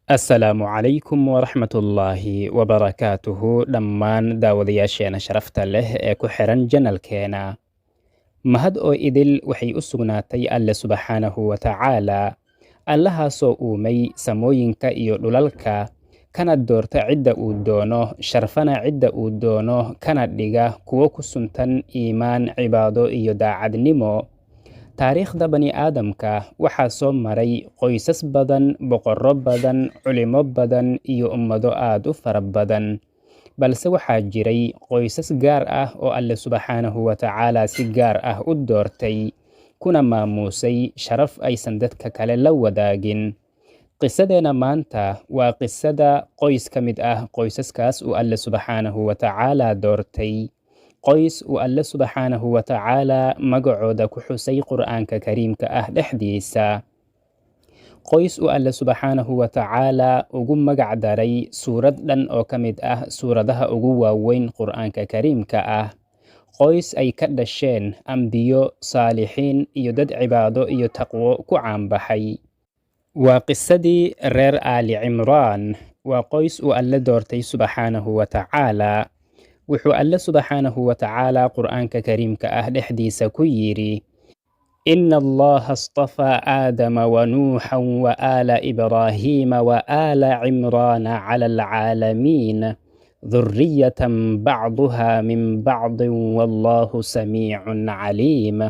Assalaamu calaykum waraxmatullaahi wabarakaatuhu dhammaan daawadayaasheena sharafta leh ee ku xiran channelkeena. Mahad oo idil waxay u sugnaatay Alle subxaanahu wa tacaalaa, Allahaasoo uumay samooyinka iyo dhulalka, kana doorta cidda uu doono, sharfana cidda uu doono, kana dhiga kuwo ku suntan iimaan, cibaado iyo daacadnimo. Taariikhda bani'aadamka waxaa soo maray qoysas badan, boqorro badan, culimo badan iyo ummado aad u fara badan. Balse waxaa jiray qoysas gaar ah oo Alle subxaanahu wa tacaalaa si gaar ah u doortay, kuna maamuusay sharaf aysan dadka kale la wadaagin. Qisadeena maanta waa qisada qoys ka mid ah qoysaskaas uu Alle subxaanahu wa tacaalaa doortay. Qoys uu Alle subxaanahu wa tacaalaa magacooda ku xusay Qur'aanka Kariimka ah dhexdiisa. Qoys uu Alle subxaanahu wa tacaalaa ugu magac daray suurad dhan oo ka mid ah suuradaha ugu waaweyn Qur'aanka Kariimka ah. Qoys ay ka dhasheen ambiyo, saalixiin iyo dad cibaado iyo taqwo ku caanbaxay. Waa qisadii reer Aali Cimraan. Waa qoys uu Alle doortay subxaanahu wa tacaalaa. Wuxuu Alle subxaanahu wa tacaalaa Qur'aanka Kariimka ah dhexdiisa ku yidhi: "Inna Allaha astafaa Aadama wa Nuuxan wa aala Ibraahiima wa aala Cimraana cala alcaalamiin dhurriyatan bacduhaa min bacdin wallaahu samiicun caliim."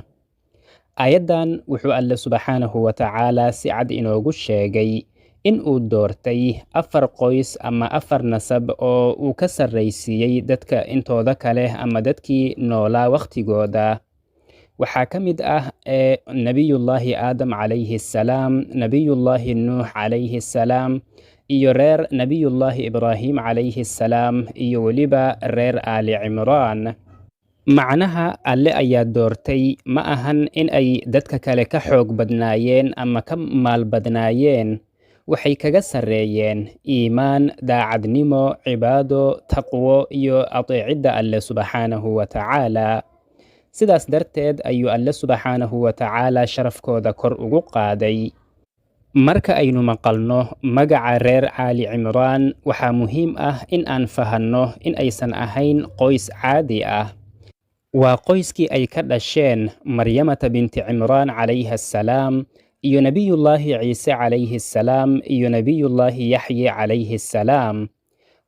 Aayaddan wuxuu Alle subxaanahu wa tacaalaa si cad inoogu sheegay in uu doortay afar qoys ama afar nasab oo uu ka sarraysiiyey dadka intooda kale ama dadkii noolaa wakhtigooda. Waxaa ka mid ah Nabiyullaahi Aadam calayhi salaam, Nabiyullaahi Nuux calayhi salaam, iyo reer Nabiyullaahi Ibraahim calayhi salaam, iyo weliba reer Aali Cimraan. Macnaha Alle ayaa doortay ma ahan in ay dadka kale ka xoog badnaayeen ama ka maal badnaayeen. Waxay kaga sarreeyeen iimaan, daacadnimo, cibaado, taqwo iyo ateecidda Alle subxaanahu wa tacaalaa. Sidaas darteed ayuu Alle subxaanahu wa tacaalaa sharafkooda kor ugu qaaday. Marka aynu maqalno magaca reer Aali Cimraan, waxaa muhiim ah in aan fahanno in aysan ahayn qoys caadi ah. Waa qoyskii ay ka dhasheen Maryamata binti Cimraan calayha assalaam iyo Nabiyullaahi Ciise calayhi assalaam iyo Nabiyullaahi Yaxye calayhi assalaam.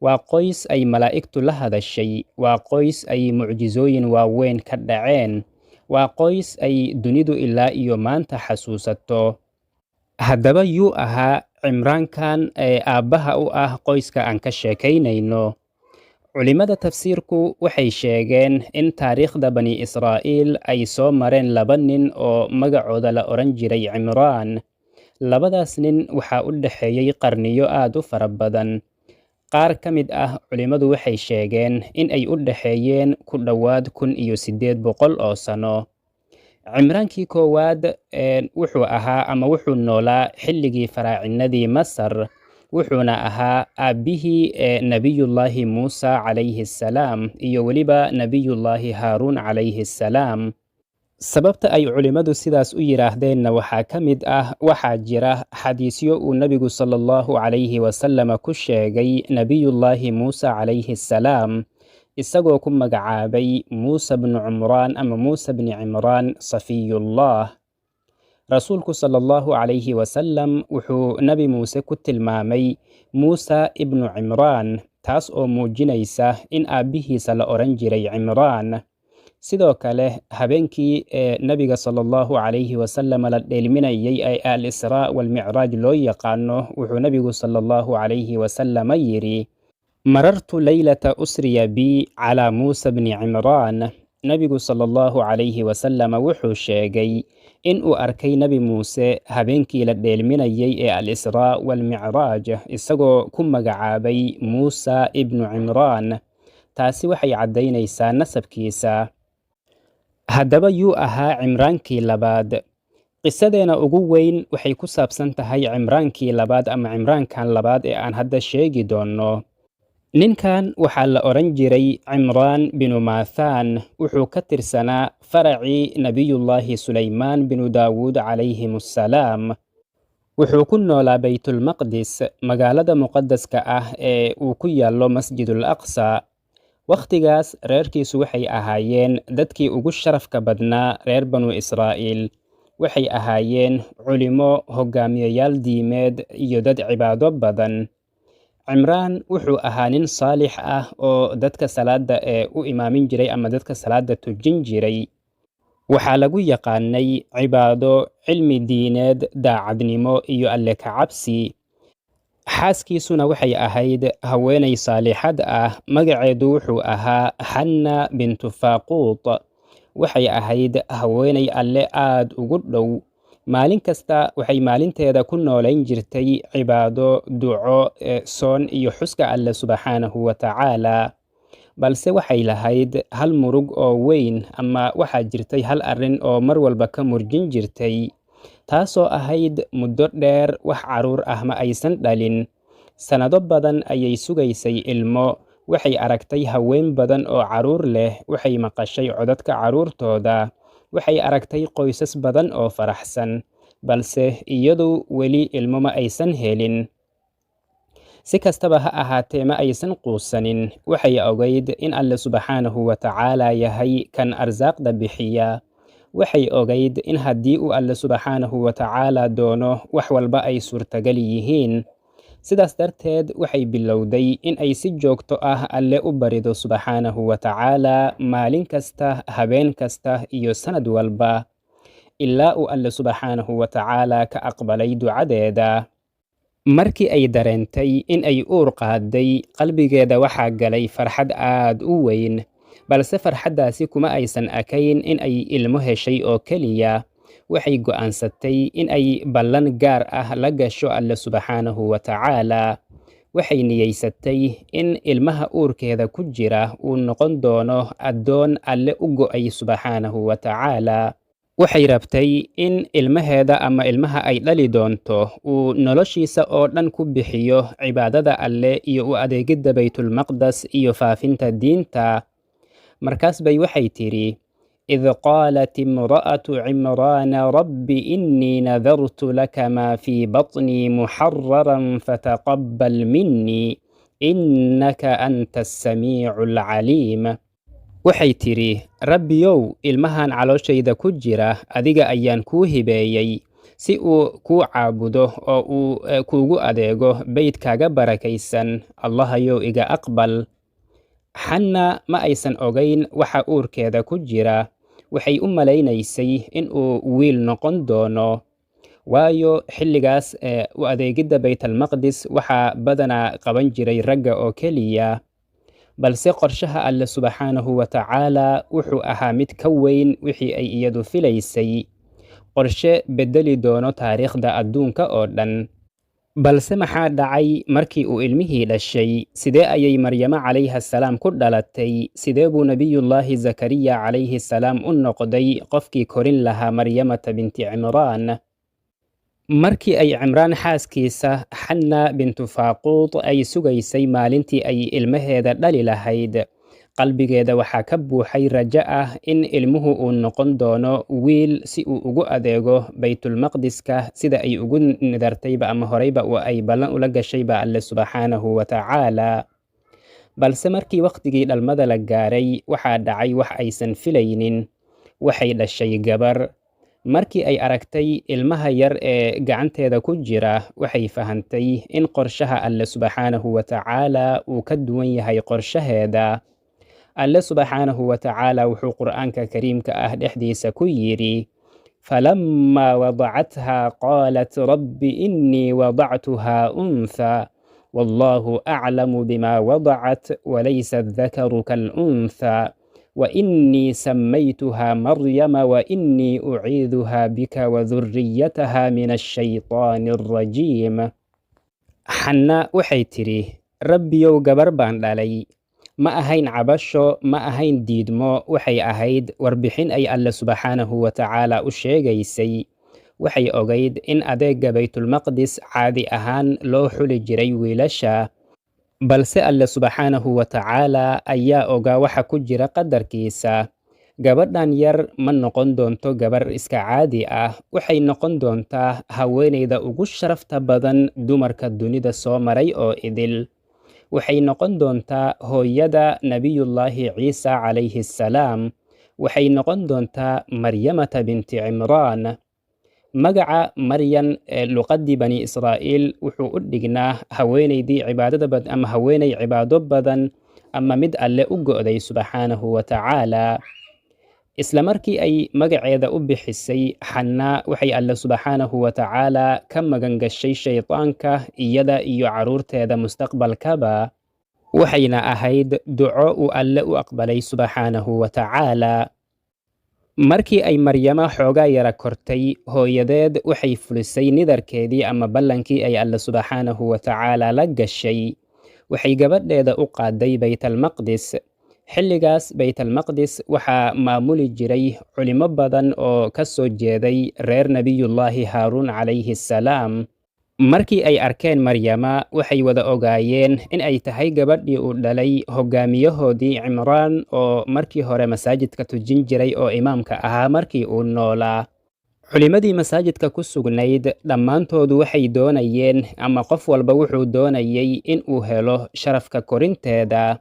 Waa qoys ay malaa'igtu la hadashay, waa qoys ay mucjisooyin waaweyn ka dhaceen, waa qoys ay dunidu ilaa iyo maanta xasuusato. Haddaba yuu ahaa Cimraankan ee aabbaha u ah qoyska aan ka sheekaynayno? Culimada tafsiirku waxay sheegeen in taariikhda Bani Israa'iil ay soo mareen laba nin oo magacooda la odhan jiray Cimraan. Labadaas nin waxaa u dhexeeyey qarniyo aad u fara badan. Qaar ka mid ah culimmadu waxay sheegeen in ay u dhexeeyeen ku dhowaad 1800 oo sano. Cimraankii koowaad wuxuu ahaa ama wuxuu noolaa xilligii faraacinadii Masar, wuxuuna ahaa aabbihii Nabiyullaahi Muusa calayhi assalaam iyo weliba Nabiyullaahi Haaruun calayhi assalaam. Sababta ay culimmadu sidaas u yidhaahdeenna waxaa ka mid ah waxaa jira xadiisyo uu Nabigu sala Allahu calayhi wasalama ku sheegay Nabiyullaahi Muusa calayhi assalaam, isagoo ku magacaabay Muusa bnu Cumraan ama Muusa bni Cimraan Safiyullah. Rasuulku sala Allahu calayhi wasalam wuxuu Nabi Muuse ku tilmaamay Muusa ibnu Cimraan, taas oo muujinaysa in aabbihiisa la odhan jiray Cimraan. Sidoo kale, habeenkii ee Nabiga sala Allahu calayhi wasalam la dheelminayay ee al-Israa walmicraaj loo yaqaano, wuxuu Nabigu sala Allahu calayhi wasalama yidhi: "Marartu leylata usriya bi calaa Muusa bni Cimraan." Nabigu sala Allahu calayhi wasalama wuxuu sheegay in uu arkay Nabi Muuse habeenkii la dheelminayay ee al-Israa walmicraaj, isagoo ku magacaabay Muusa ibnu Cimraan. Taasi waxay caddaynaysaa nasabkiisa. Haddaba yuu ahaa Cimraankii labaad? Qisadeena ugu weyn waxay ku saabsan tahay Cimraankii labaad ama Cimraankan labaad ee aan hadda sheegi doonno. Ninkan waxaa la odhan jiray Cimraan binu Maathaan. Wuxuu ka tirsanaa faracii Nabiyullaahi Sulaymaan binu Daawuud calayhim assalaam. Wuxuu ku noolaa Baytulmaqdis, magaalada muqadaska ah ee uu ku yaallo Masjidul Aqsa. Wakhtigaas reerkiisu waxay ahaayeen dadkii ugu sharafka badnaa reer Banu Israa'iil. Waxay ahaayeen culimo, hogaamiyayaal diimeed iyo dad cibaado badan. Cimraan wuxuu ahaa nin saalix ah oo dadka salaada ee u imaamin jiray ama dadka salaada tujin jiray. Waxaa lagu yaqaanay cibaado, cilmi diineed, daacadnimo iyo alle ka cabsi. Xaaskiisuna waxay ahayd haweenay saalixad ah, magaceedu wuxuu ahaa Xanna bintu Faaquut. Waxay ahayd haweenay alle aad ugu dhow. Maalin kasta waxay maalinteeda ku noolayn jirtay cibaado, duco, soon iyo xuska Alle subxaanahu wa tacaala. Balse waxay lahayd hal murug oo weyn, ama waxaa jirtay hal arrin oo mar walba ka murjin jirtay, taasoo ahayd muddo dheer wax carruur ah ma aysan dhalin. Sannado badan ayay sugaysay ilmo. Waxay aragtay haween badan oo carruur leh, waxay maqashay codadka carruurtooda, waxay aragtay qoysas badan oo faraxsan, balse iyadu weli ilmo ma aysan helin. Si kastaba ha ahaatee, ma aysan quusanin. Waxay ogayd in Alle subxaanahu wa tacaala yahay kan arsaaqda bixiya. Waxay ogayd in haddii uu Alle subxaanahu wa tacaala doono, wax walba ay suurtagal yihiin. Sidaas darteed waxay bilowday in ay si joogto ah Alle u barido subxaanahu wa tacaala, maalin kasta, habeen kasta iyo sanad walba, ilaa uu Alle subxaanahu wa tacaala ka aqbalay ducadeeda. Markii ay dareentay in ay uur qaaday, qalbigeeda waxaa galay farxad aad u weyn. Balse farxaddaasi kuma aysan ekayn in ay ilmo heshay oo keliya. Waxay go'aansatay in ay ballan gaar ah la gasho Alle subxaanahu wa tacaala. Waxay niyeysatay in ilmaha uurkeeda ku jira uu noqon doono addoon Alle u go'ay subxaanahu wa tacaala. Waxay rabtay in ilmaheeda ama ilmaha ay dhali doonto uu noloshiisa oo dhan ku bixiyo cibaadada Alle iyo u adeegidda Baytulmaqdas iyo faafinta diinta. Markaas bay waxay tidhi: إذ قالت امرأة عمران رب إني نذرت لك ما في بطني محررا فتقبل مني إنك أنت السميع العليم. Waxay tidhi: Rabbiyow, ilmahan calooshayda ku jira adiga ayaan kuu hibeeyey si uu kuu caabudo oo uu kuugu adeego beydkaaga barakaysan. Allahayow, iga aqbal. Xanna ma aysan ogayn waxa uurkeeda ku jira. Waxay u malaynaysay in uu wiil noqon doono, waayo xilligaas u adeegidda Baytalmaqdis waxaa badanaa qaban jiray ragga oo keliya. Balse qorshaha Alle subxaanahu wa tacaala wuxuu ahaa mid ka weyn wixii ay iyadu filaysay, qorshe beddeli doono taariikhda adduunka oo dhan. Balse maxaa dhacay markii uu ilmihii dhashay? Sidee ayay Maryamo calayha salaam ku dhalatay? Sidee buu Nebiyullaahi Zakariya calayhi salaam u noqday qofkii korin lahaa Maryamata binti Cimraan? Markii ay Cimraan xaaskiisa Xanna bintu Faaquud ay sugaysay maalintii ay ilmaheeda dhali lahayd, qalbigeeda waxaa ka buuxay rajo ah in ilmuhu uu noqon doono wiil si uu ugu adeego Baytulmaqdiska, sida ay ugu nidartayba ama horeyba ay ballan ula gashayba Alle subxaanahu wa tacaala. Balse markii wakhtigii dhalmada la gaaray, waxaa dhacay wax aysan filaynin. Waxay dhashay gabar. Markii ay aragtay ilmaha yar ee gacanteeda ku jira, waxay fahantay in qorshaha Alle subxaanahu wa tacaala uu ka duwan yahay qorshaheeda. Alle subxaanahu wa tacaala wuxuu Qur'aanka kariimka ah dhexdiisa ku yidhi: فلما وضعتها قالت رب إني وضعتها أنثى والله أعلم بما وضعت وليس الذكر كالأنثى وإني سميتها مريم وإني أعيذها بك وذريتها من الشيطان الرجيم. Xanna waxay tidhi: Rabbiyow, gabar baan dhalay. Ma ahayn cabasho, ma ahayn diidmo, waxay ahayd warbixin ay Alle subxaanahu wa tacaala u sheegaysay. Waxay ogayd in adeegga Baytulmaqdis caadi ahaan loo xuli jiray wiilasha, balse Alle subxaanahu wa tacaala ayaa ogaa waxa ku jira qadarkiisa. Gabadhan yar ma noqon doonto gabar iska caadi ah, waxay noqon doontaa haweeneyda ugu sharafta badan dumarka dunida soo maray oo idil. Waxay noqon doontaa hooyada Nabiyullaahi Ciisa calayhi salaam. Waxay noqon doontaa Maryamata binti Cimraan. Magaca Maryan ee luqaddii Bani Israa'iil wuxuu u dhignaa haweeneydii cibaadada bad ama haweeney cibaado badan ama mid Alle u go'day subxaanahu wa tacaala. Isla markii ay magaceeda u bixisay Xannaa, waxay Alle subxaanahu wa tacaala ka magan gashay shaydaanka iyada iyo carruurteeda mustaqbalkaba, waxayna ahayd duco uu Alle u aqbalay subxaanahu wa tacaala. Markii ay Maryama xoogaa yara kortay, hooyadeed waxay fulisay nidarkeedii ama ballankii ay Alle subxaanahu wa tacaala la gashay. Waxay gabadheeda u qaaday Baytalmaqdis. Xilligaas Baytalmaqdis waxaa maamuli jiray culimo badan oo ka soo jeeday reer Nebiyullaahi Haaruun calayhi salaam. Markii ay arkeen Maryama, waxay wada ogaayeen in ay tahay gabadhii uu dhalay hogaamiyahoodii Cimraan oo markii hore masaajidka tujin jiray oo imaamka ahaa markii uu noolaa. Culimadii masaajidka ku sugnayd dhammaantoodu waxay doonayeen ama qof walba wuxuu doonayay in uu helo sharafka korinteeda.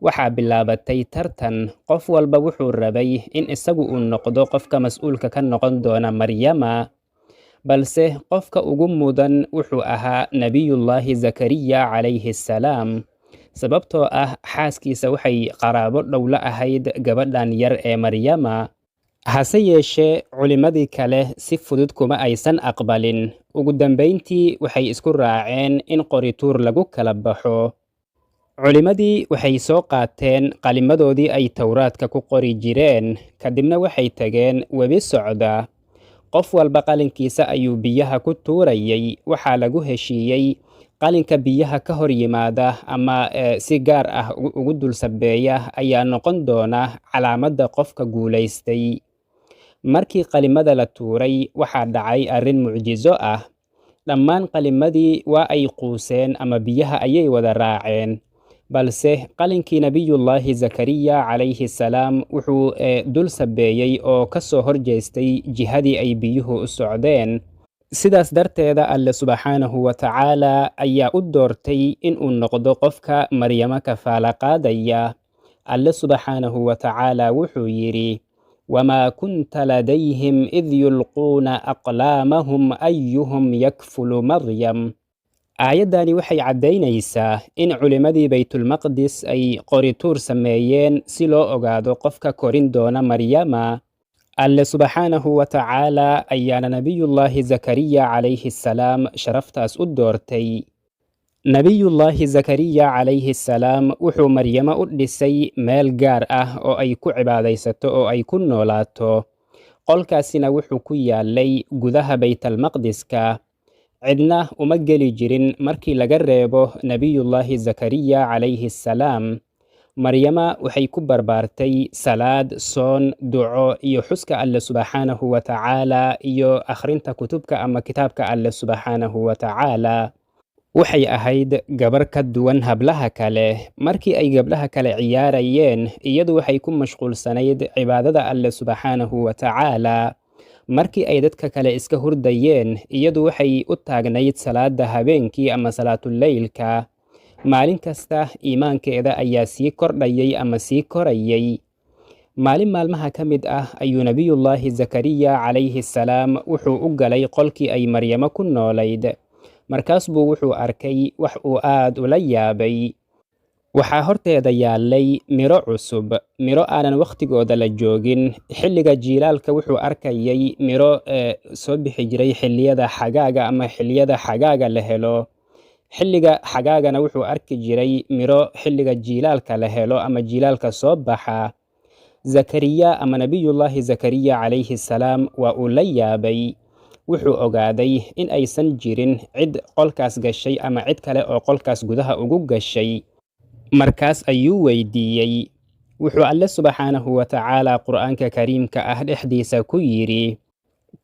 Waxaa bilaabatay tartan, qof walba wuxuu rabay in isagu uu noqdo qofka mas'uulka ka noqon doona Maryama. Balse qofka ugu mudan wuxuu ahaa Nabiyullaahi Zakariya calayhi salaam, sababtoo ah xaaskiisa waxay qaraabo dhow la ahayd gabadhan yar ee Maryama. Hase yeeshee, culimadii kale si fudud kuma aysan aqbalin. Ugu dambeyntii waxay isku raaceen in qorituur lagu kala baxo. Culimadii waxay soo qaateen qalimadoodii ay Towraadka ku qori jireen, kadibna waxay tageen webi socda. Qof walba qalinkiisa ayuu biyaha ku tuurayay. Waxaa lagu heshiiyey qalinka biyaha ka hor yimaada ama si gaar ah ugu dul sabeeya ayaa noqon doona calaamadda qofka guulaystay. Markii qalimada la tuuray, waxaa dhacay arrin mucjiso ah. Dhammaan qalimadii waa ay quuseen ama biyaha ayay wada raaceen, balse qalinkii Nabiyullaahi Zakariya calayhi salaam wuxuu dul sabeeyey oo ka soo horjeestay jihadii ay biyuhu u socdeen. Sidaas darteeda Alle subxaanahu wa tacaala ayaa u doortay inuu noqdo qofka Maryamo kafaala qaadaya. Alle subxaanahu wa tacaala wuxuu yidhi: wamaa kunta ladayhim id yulquuna aqlaamahum ayuhum yakfulu Maryam. Aayaddani waxay caddaynaysaa in culimmadii Baytulmaqdis ay qorituur sameeyeen si loo ogaado qofka korin doona Maryama. Alle subxaanahu wa tacaala ayaana Nabiyullaahi Zakariya calayhi salaam sharaftaas u doortay. Nabiyullaahi Zakariya calayhi salaam wuxuu Maryamo u dhisay meel gaar ah oo ay ku cibaadaysato oo ay ku noolaato. Qolkaasina wuxuu ku yaalay gudaha Baytalmaqdiska. Cidna uma geli jirin markii laga reebo Nabiyullaahi Zakariya calayhi salaam. Maryama waxay ku barbaartay salaad, soon, duco iyo xuska Alle subxaanahu wa tacaala iyo akhrinta kutubka ama kitaabka Alle subxaanahu wa tacaala. Waxay ahayd gabar ka duwan hablaha kale. Markii ay gabdhaha kale ciyaarayeen, iyadu waxay ku mashquulsanayd cibaadada Alle subxaanahu wa tacaala. Markii ay dadka kale iska hurdayeen, iyadu waxay u taagnayd salaada habeenkii ama salaatuleylka. Maalin kasta iimaankeeda ayaa sii kordhayay ama sii korayay. Maalin maalmaha ka mid ah ayuu Nabiyullaahi Zakariya calayhi salaam wuxuu u galay qolkii ay Maryamo ku noolayd. Markaas buu wuxuu arkay wax uu aad ula yaabay. Waxaa horteeda yaallay miro cusub, miro aanan wakhtigooda la joogin. Xilliga jiilaalka wuxuu arkayay miro soo bixi jiray xilliyada xagaaga ama xilliyada xagaaga la helo. Xilliga xagaagana wuxuu arki jiray miro xilliga jiilaalka la helo ama jiilaalka soo baxa. Zakariya ama Nabiyullaahi Zakariya calayhi salaam waa uu la yaabay. Wuxuu ogaaday in aysan jirin cid qolkaas gashay ama cid kale oo qolkaas gudaha ugu gashay. Markaas ayuu weydiiyey. Wuxuu Alle subxaanahu wa tacaala Qur'aanka kariimka ah dhexdiisa ku yidhi: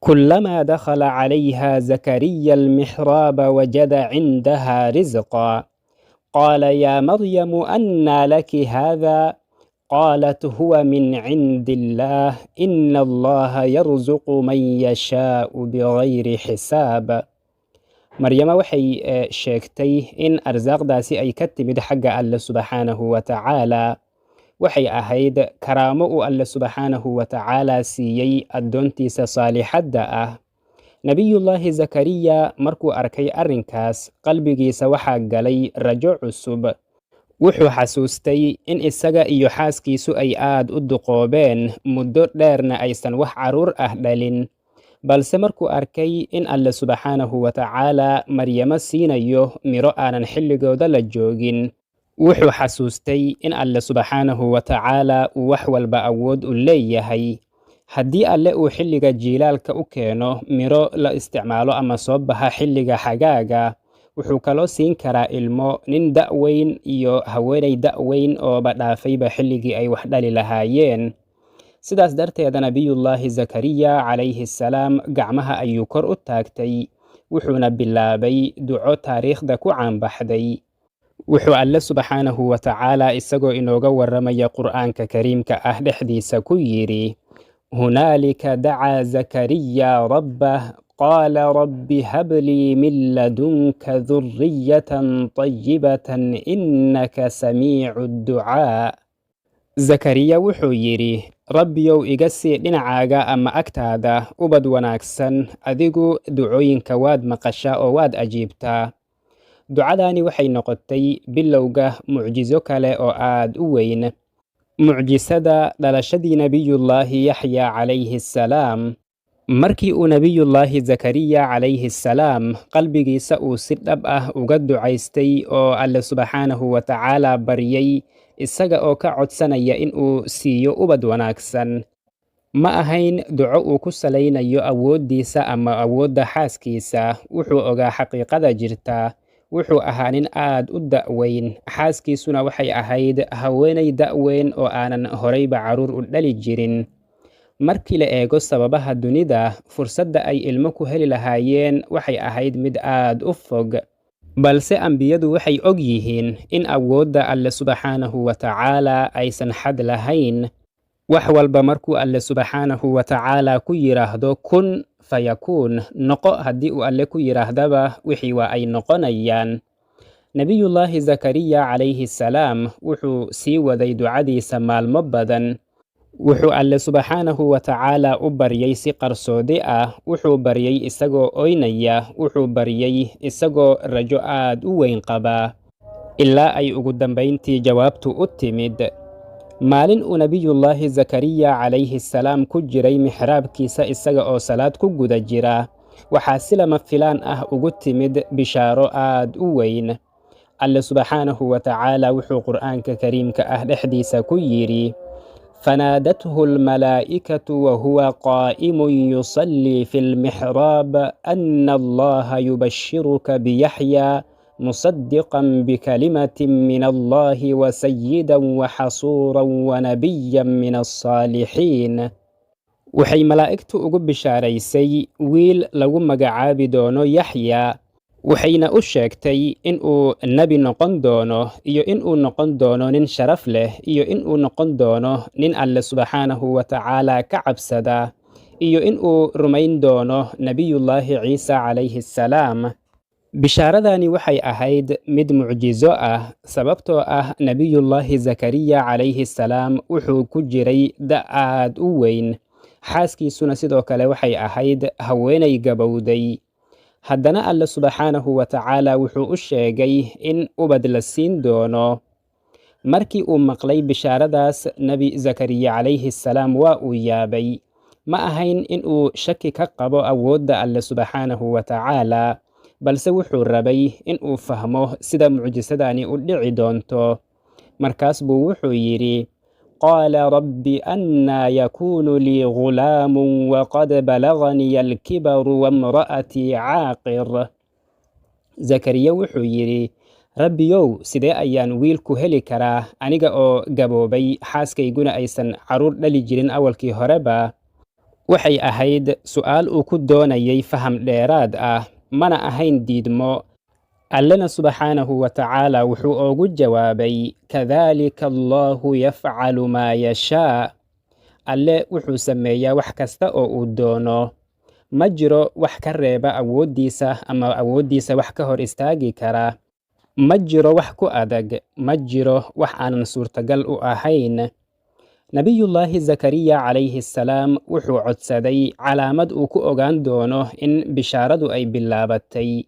kullamaa dakhala calayha Zakariya almixraaba wajada cindaha risqa qaala yaa Maryamu annaa laki haada. Qaalat huwa min cindi illaah, ina Allaha yarzuqu man yashaau bigayri xisaab. Maryama waxay sheegtay in arsaaqdaasi ay ka timid xagga Alle subxaanahu wa tacaala. Waxay ahayd karaamo uu Alle subxaanahu wa tacaala siiyey addoontiisa saalixadda ah. Nebiyullaahi Zakariya markuu arkay arrinkaas, qalbigiisa waxaa galay rajo cusub. Wuxuu xasuustay in isaga iyo xaaskiisu ay aad u duqoobeen, muddo dheerna aysan wax carruur ah dhalin. Balse markuu arkay in Alle subxaanahu wa tacaala Maryamo siinayo miro aanan xilligooda la joogin, wuxuu xasuustay in Alle subxaanahu wa tacaala uu wax walba awood u leeyahay. Haddii Alle uu xilliga jiilaalka u keeno miro la isticmaalo ama soo baxa xilliga xagaaga, wuxuu kaloo siin karaa ilmo nin da'weyn iyo haweeney da'weyn ooba dhaafayba xilligii ay wax dhali lahaayeen. Sidaas darteeda Nabiyullaahi Zakariya calayhi salaam gacmaha ayuu kor u taagtay, wuxuuna bilaabay duco taariikhda ku caanbaxday. Wuxuu Alle subxaanahu wa tacaala isagoo inooga warramaya Qur'aanka kariimka ah dhexdiisa ku yidhi: "Hunaalika dacaa Zakariya rabbah, qaala rabbi hab lii min ladunka duriyatan tayibatan, innaka samiicu dducaa." Zakariya wuxuu yidhi: "Rabbiyow, iga sii dhinacaaga ama agtaada ubad wanaagsan, adigu ducooyinka waad maqashaa oo waad ajiibtaa." Ducadaani waxay noqotay bilowga mucjiso kale oo aad u weyn, mucjisada dhalashadii Nebiyullaahi Yaxya calayhi salaam. Markii uu Nebiyullaahi Zakariya calayhi salaam qalbigiisa uu si dhab ah uga ducaystay oo Alle subxaanahu wa tacaala baryay, isaga oo ka codsanaya in uu siiyo ubad wanaagsan, ma ahayn duco uu ku salaynayo awooddiisa ama awoodda xaaskiisa. Wuxuu ogaa xaqiiqada jirta. Wuxuu ahaa nin aad u da'weyn, xaaskiisuna waxay ahayd haweeney da'weyn oo aanan horeyba carruur u dhali jirin. Markii la eego sababaha dunida, fursadda ay ilmo ku heli lahaayeen waxay ahayd mid aad u fog. Balse ambiyadu waxay og yihiin in awoodda Alle subxaanahu wa tacaala aysan xad lahayn. Wax walba markuu Alle subxaanahu wa tacaala ku yidhaahdo "kun fayakuun", noqo haddii uu Alle ku yidhaahdaba, wixii waa ay noqonayaan. Nebiyullaahi Zakariya calayhi salaam wuxuu sii waday ducadiisa maalmo badan. Wuxuu Alle subxaanahu wa tacaala u baryay si qarsoodi ah, wuxuu baryay isagoo oynaya, wuxuu baryay isagoo rajo aad u weyn qabaa, ilaa ay ugu dambayntii jawaabtu u timid. Maalin uu Nebiyullaahi Zakariya calayhi salaam ku jiray mixraabkiisa isaga oo salaad ku guda jira, waxaa si lama filaan ah ugu timid bishaaro aad u weyn. Alle subxaanahu wa tacaala wuxuu Qur'aanka kariimka ah dhexdiisa ku yidhi: "Fanaadathu almalaa'ikatu wahuwa qaa'imun yusallii fi lmixraab ana Allaha yubashiruka biyaxya musadiqan bikalimatin min Allahi wasayidan waxasuuran wanabiyan min alsaalixiin." Waxay malaa'igtu ugu bishaaraysay wiil lagu magacaabi doono Yaxya, waxayna u sheegtay in uu nebi noqon doono, iyo in uu noqon doono nin sharaf leh, iyo in uu noqon doono nin Alle subxaanahu wa tacaala ka cabsada, iyo in uu rumayn doono Nebiyullaahi Ciisa calayhi salaam. Bishaaradani waxay ahayd mid mucjiso ah, sababtoo ah Nebiyullaahi Zakariya calayhi salaam wuxuu ku jiray da' aad u weyn, xaaskiisuna sidoo kale waxay ahayd haweenay gabowday. Haddana Alle subxaanahu wa tacaala wuxuu u sheegay in ubad la siin doono. Markii uu maqlay bishaaradaas, Nebi Zakariya calayhi salaam waa uu yaabay. Ma ahayn in uu shaki ka qabo awoodda Alle subxaanahu wa tacaala, balse wuxuu rabay in uu fahmo sida mucjisadani u dhici doonto. Markaas buu wuxuu yidhi: "Qaala rabbi annaa yakuunu lii ghulaamun waqad balaganiya alkibaru wamra'atii caaqir." Zakariya wuxuu yidhi: "Rabbiyow, sidee ayaan wiil ku heli karaa aniga oo gaboobay, xaaskayguna aysan carruur dhali jirin awalkii horeba?" Waxay ahayd su'aal uu ku doonayay faham dheeraad ah, mana ahayn diidmo. Allena subxaanahu wa tacaala wuxuu oogu jawaabay, kadhalika Allahu yafcalu maa yashaa. Alle wuxuu sameeyaa wax kasta oo uu doono. Ma jiro wax ka reeba awooddiisa ama awooddiisa wax ka hor istaagi kara. Ma jiro wax ku adag, ma jiro wax aanan suurtagal u ahayn. Nabiyullaahi Zakariya calayhi salaam wuxuu codsaday calaamad uu ku ogaan doono in bishaaradu ay bilaabatay.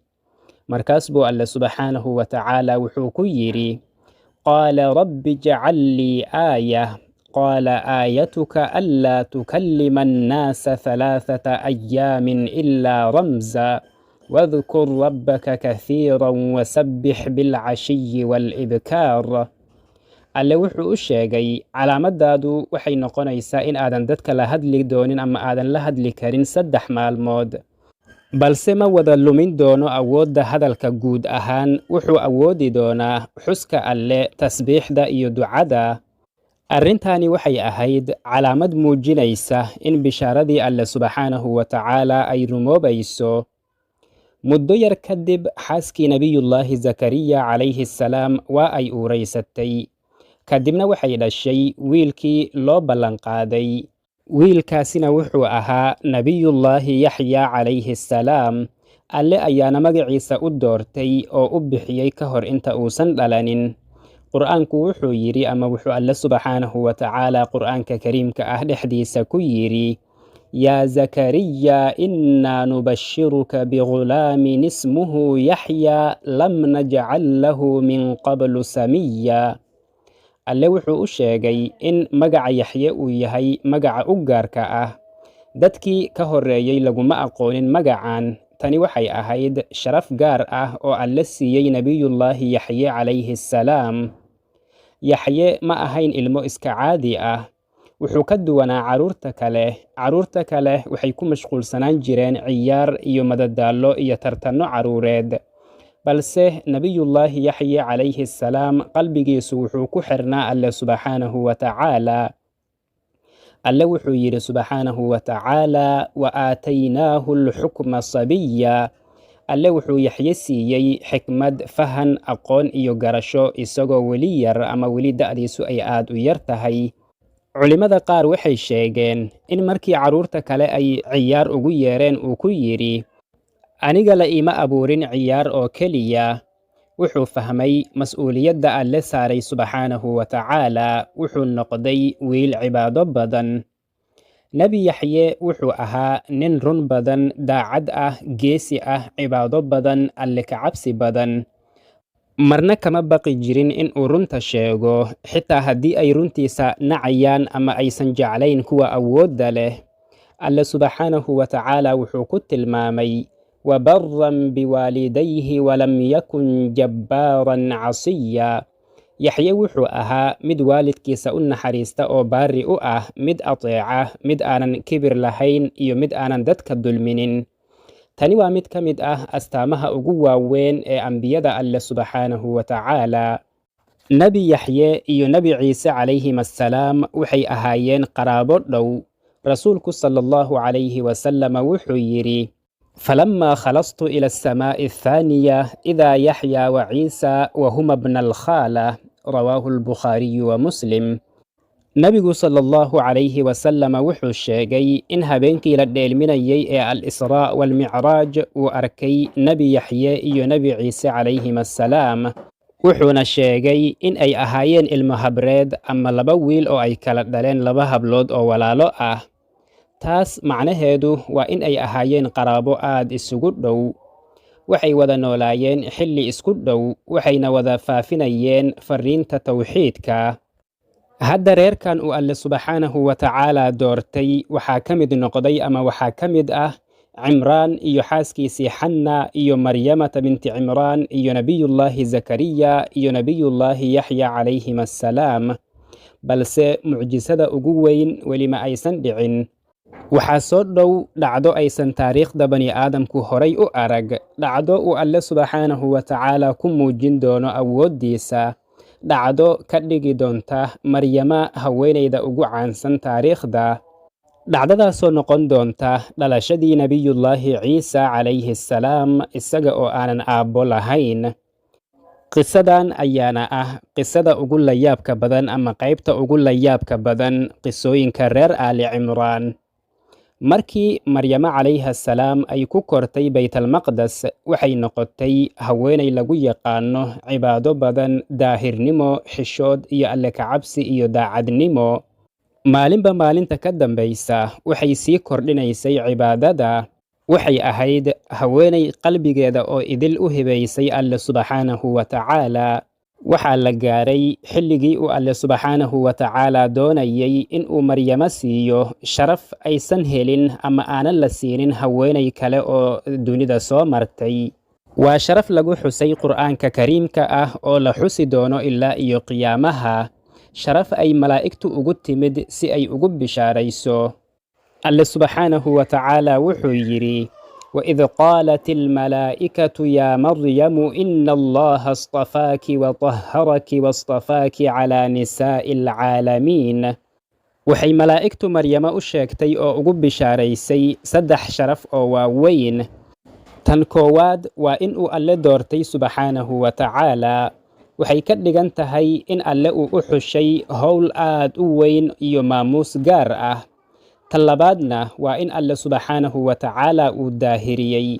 Markaas buu Alle subxaanahu wa tacaala wuxuu ku yidhi, qaala rabbi ijcal lii aaya, qaala aayatuka anlaa tukallima annaasa halaathata ayaamin ilaa ramza, wadkur rabbaka kathiiran wasabbix bilcashiyi waalibkaar. Alle wuxuu u sheegay, calaamadaadu waxay noqonaysaa in aadan dadka la hadli doonin ama aadan la hadli karin 3 maalmood. Balse ma wada lumin doono awoodda hadalka guud ahaan, wuxuu awoodi doonaa xuska Alle, tasbiixda iyo ducada. Arrintaani waxay ahayd calaamad muujinaysa in bishaaradii Alle subxaanahu wa tacaala ay rumoobayso. Muddo yar kadib, xaaskii Nabiyullaahi Zakariya calayhi salaam waa ay uuraysatay. Kadibna waxay dhashay wiilkii loo ballanqaaday. Wiilkaasina wuxuu ahaa Nabiyullaahi Yaxya calayhi salaam. Alle ayaana magaciisa u doortay oo u bixiyey ka hor inta uusan dhalanin. Qur'aanku wuxuu yidhi, ama wuxuu Alle subxaanahu wa tacaala Qur'aanka kariimka ah dhexdiisa ku yidhi, yaa Zakariya innaa nubashiruka bigulaamin ismuhu Yaxya lam najcal lahu min qablu samiya. Alle wuxuu u sheegay in magaca Yaxye uu yahay magaca u gaarka ah. Dadkii ka horreeyey laguma aqoonin magacan. Tani waxay ahayd sharaf gaar ah oo Alle siiyey Nabiyullaahi Yaxye calayhi salaam. Yaxye ma ahayn ilmo iska caadi ah. Wuxuu ka duwanaa carruurta kale. Carruurta kale waxay ku mashquulsanaan jireen ciyaar iyo madadaalo iyo tartanno carruureed. Balse Nabiyullaahi Yaxye calayhi salaam qalbigiisu wuxuu ku xirnaa Alle subxaanahu wa tacaala. Alle wuxuu yidhi subxaanahu wa tacaala, wa aataynaahu alxukma sabiya. Alle wuxuu Yaxye siiyey xikmad, fahan, aqoon iyo garasho isagoo weli yar ama weli da'diisu ay aad u yar tahay. Culimada qaar waxay sheegeen in markii carruurta kale ay ciyaar ugu yeereen uu ku yidhi, aniga la iima abuurin ciyaar oo keliya. Wuxuu fahmay mas'uuliyadda Alle saaray subxaanahu wa tacaala. Wuxuu noqday wiil cibaado badan. Nebi Yaxye wuxuu ahaa nin run badan, daacad ah, geesi ah, cibaado badan, Alle ka cabsi badan. Marna kama baqi jirin in uu runta sheego, xitaa haddii ay runtiisa nacayaan ama aysan jeclayn kuwa awoodda leh. Alle subxaanahu wa tacaala wuxuu ku tilmaamay, wabaran biwaalidayhi walam yakun jabbaaran casiya. Yaxye wuxuu ahaa mid waalidkiisa u naxariista oo baari u ah, mid ateeca, mid aanan kibir lahayn iyo mid aanan dadka dulminin. Tani waa mid ka mid ah astaamaha ugu waaweyn ee ambiyada Alle subxaanahu wa tacaala. Nebi Yaxye iyo Nebi Ciise calayhim assalaam waxay ahaayeen qaraabo dhow. Rasuulku sala allahu calayhi wasalama wuxuu yidhi, فلما خلصت إلى السماء الثانية إذا يحيى وعيسى وهما ابن الخالة، رواه البخاري ومسلم. Nabigu sala allahu calayhi wasalama wuxuu sheegay in habeenkii la dheelminayey ee al-Israa waalmicraaj uu arkay Nebi Yaxye iyo Nebi Ciise calayhim assalaam. Wuxuuna sheegay in ay ahaayeen ilmo habreed ama laba wiil oo ay kala dhaleen laba hablood oo walaalo ah. Taas macnaheedu waa in ay ahaayeen qaraabo aad isugu dhow. Waxay wada noolaayeen xilli isku dhow, waxayna wada faafinayeen fariinta tawxiidka. Hadda reerkan uu Alle subxaanahu wa tacaala doortay waxaa ka mid noqday ama waxaa ka mid ah Cimraan iyo xaaskiisii Xanna iyo Maryamata binti Cimraan iyo Nabiyullaahi Zakariya iyo Nabiyullaahi Yaxya calayhim assalaam. Balse mucjisada ugu weyn weli ma aysan dhicin. Waxaa soo dhow dhacdo aysan taariikhda bani aadamku horay u arag, dhacdo uu Alle subxaanahu wa tacaala ku muujin doono awooddiisa, dhacdo ka dhigi doonta Maryama haweeneyda ugu caansan taariikhda. Dhacdadaasoo noqon doonta dhalashadii Nebiyullaahi Ciisa calayhi salaam isaga oo aanan aabbo lahayn. Qisadan ayaana ah qisada ugu layaabka badan ama qaybta ugu layaabka badan qisooyinka reer Aali Cimraan. Markii Maryamo calayha salaam ay ku kortay Baytalmaqdes, waxay noqotay haweenay lagu yaqaano cibaado badan, daahirnimo, xishood iyo alle kacabsi iyo daacadnimo. Maalinba maalinta ka dambaysa waxay sii kordhinaysay cibaadada. Waxay ahayd haweenay qalbigeeda oo idil u hibaysay Alle subxaanahu wa tacaala. Waxaa la gaaray xilligii uu Alle subxaanahu wa tacaala doonayay in uu Maryamo siiyo sharaf aysan helin ama aanan la siinin haweenay kale oo dunida soo martay. Waa sharaf lagu xusay Qur'aanka Kariimka ah oo la xusi doono ilaa iyo qiyaamaha, sharaf ay malaa'igtu ugu timid si ay ugu bishaarayso. Alle subxaanahu wa tacaala wuxuu yidhi: "وإذ قالت الملائكة يا مريم إن الله اصطفاك وطهرك واصطفاك على نساء العالمين." Waxay malaa'igtu Maryamo u sheegtay oo ugu bishaaraysay saddex sharaf oo waaweyn. Tan koowaad waa in uu Alle doortay subxaanahu wa tacaala. Waxay ka dhigan tahay in Alle uu u xushay howl aad u weyn iyo maamuus gaar ah. Tan labaadna waa in Alle subxaanahu wa tacaala uu daahiriyey.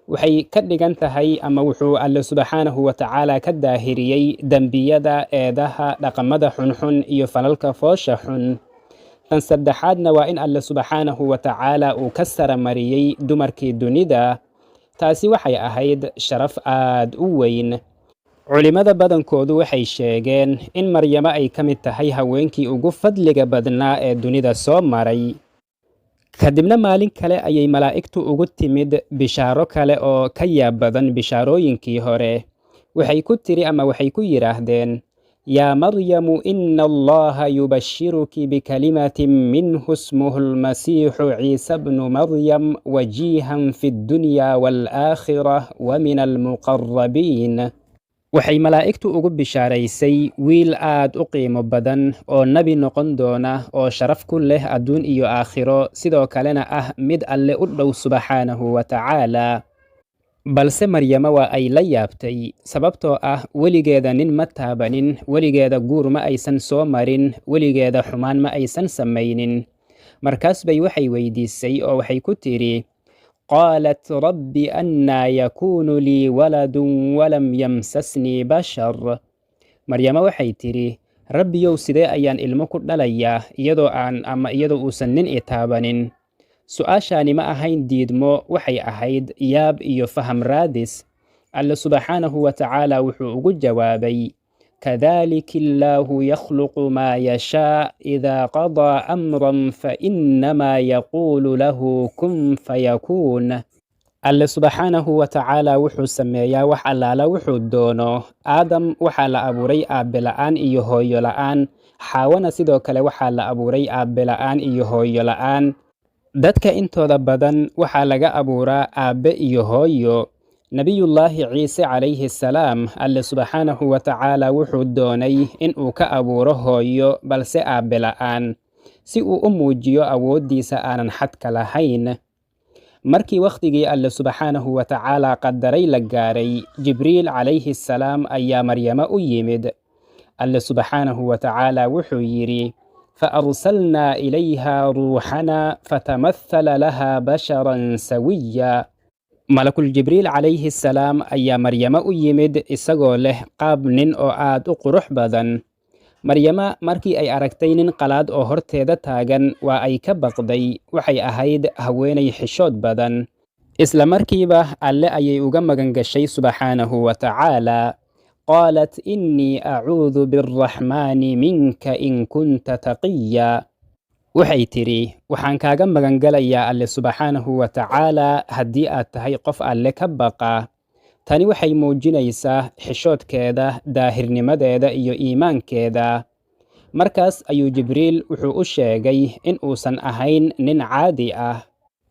Waxay ka dhigan tahay ama wuxuu Alle subxaanahu wa tacaala ka daahiriyey dembiyada, eedaha, dhaqamada xunxun iyo falalka foosha xun. Tan saddexaadna waa in Alle subxaanahu wa tacaala uu ka saramariyey dumarkii dunida. Taasi waxay ahayd sharaf aad u weyn. Culimmada badankoodu waxay sheegeen in Maryamo ay ka mid tahay haweenkii ugu fadliga badnaa ee dunida soo maray. Kadibna maalin kale ayay malaa'igtu ugu timid bishaaro kale oo ka yaab badan bishaarooyinkii hore. Waxay ku tiri ama waxay ku yidhaahdeen: "يا مريم إن الله يبشرك بكلمة منه اسمه المسيح عيسى ابن مريم وجيها في الدنيا والآخرة ومن المقربين." Waxay malaa'igtu ugu bishaaraysay wiil aad u qiimo badan oo nebi noqon doona oo sharaf ku leh adduun iyo aakhiro, sidoo kalena ah mid Alle u dhow subxaanahu wa tacaala. Balse Maryamo waa ay la yaabtay, sababtoo ah weligeeda nin ma taabanin, weligeeda guur ma aysan soo marin, weligeeda xumaan ma aysan samaynin. Markaas bay waxay weydiisay oo waxay ku tidhi: "قالت رب أنى يكون لي ولد ولم يمسسني بشر." Maryamo waxay tidhi: "Rabbiyow, sidee ayaan ilmo ku dhalayaa iyadoo aan ama iyadoo uusan nin i taabanin?" Su'aashaani ma ahayn diidmo, waxay ahayd yaab iyo faham raadis. Alle subxaanahu wa tacaala wuxuu ugu jawaabay: "كذلك الله يخلق ما يشاء، إذا قضى أمرا فإنما يقول له كن فيكون." Alle subxaanahu wa tacaala wuxuu sameeyaa wax allaala wuxuu doono. Aadam waxaa la abuuray aabbe la'aan iyo hooyo la'aan. Xaawana sidoo kale waxaa la abuuray aabbe la'aan iyo hooyo la'aan. Dadka intooda badan waxaa laga abuuraa aabbe iyo hooyo. Nebiyullaahi Ciise calayhi salaam, Alle subxaanahu wa tacaala wuxuu doonay in uu ka abuuro hooyo balse aabbe la'aan, si uu u muujiyo awooddiisa aanan xadka lahayn. Markii wakhtigii Alle subxaanahu wa tacaala qadaray la gaaray, Jibriil calayhi salaam ayaa Maryamo u yimid. Alle subxaanahu wa tacaala wuxuu yidhi: "فأرسلنا إليها روحنا فتمثل لها بشرا سويا." Malakul Jibriil calayhi salaam ayaa Maryamo u yimid isagoo leh qaab nin oo aad u qurux badan. Maryama markii ay aragtay nin qalaad oo horteeda taagan, waa ay ka baqday. Waxay ahayd haweenay xishood badan. Isla markiiba Alle ayay uga magan gashay subxaanahu wa tacaala. "قالت إني أعوذ بالرحمن منك إن كنت تقيا." Waxay tidhi: "Waxaan kaaga magangalayaa Alle subxaanahu wa tacaala haddii aad tahay qof Alle ka baqa." Tani waxay muujinaysaa xishoodkeeda, daahirnimadeeda iyo iimaankeeda. Markaas ayuu Jibriil wuxuu u sheegay in uusan ahayn nin caadi ah.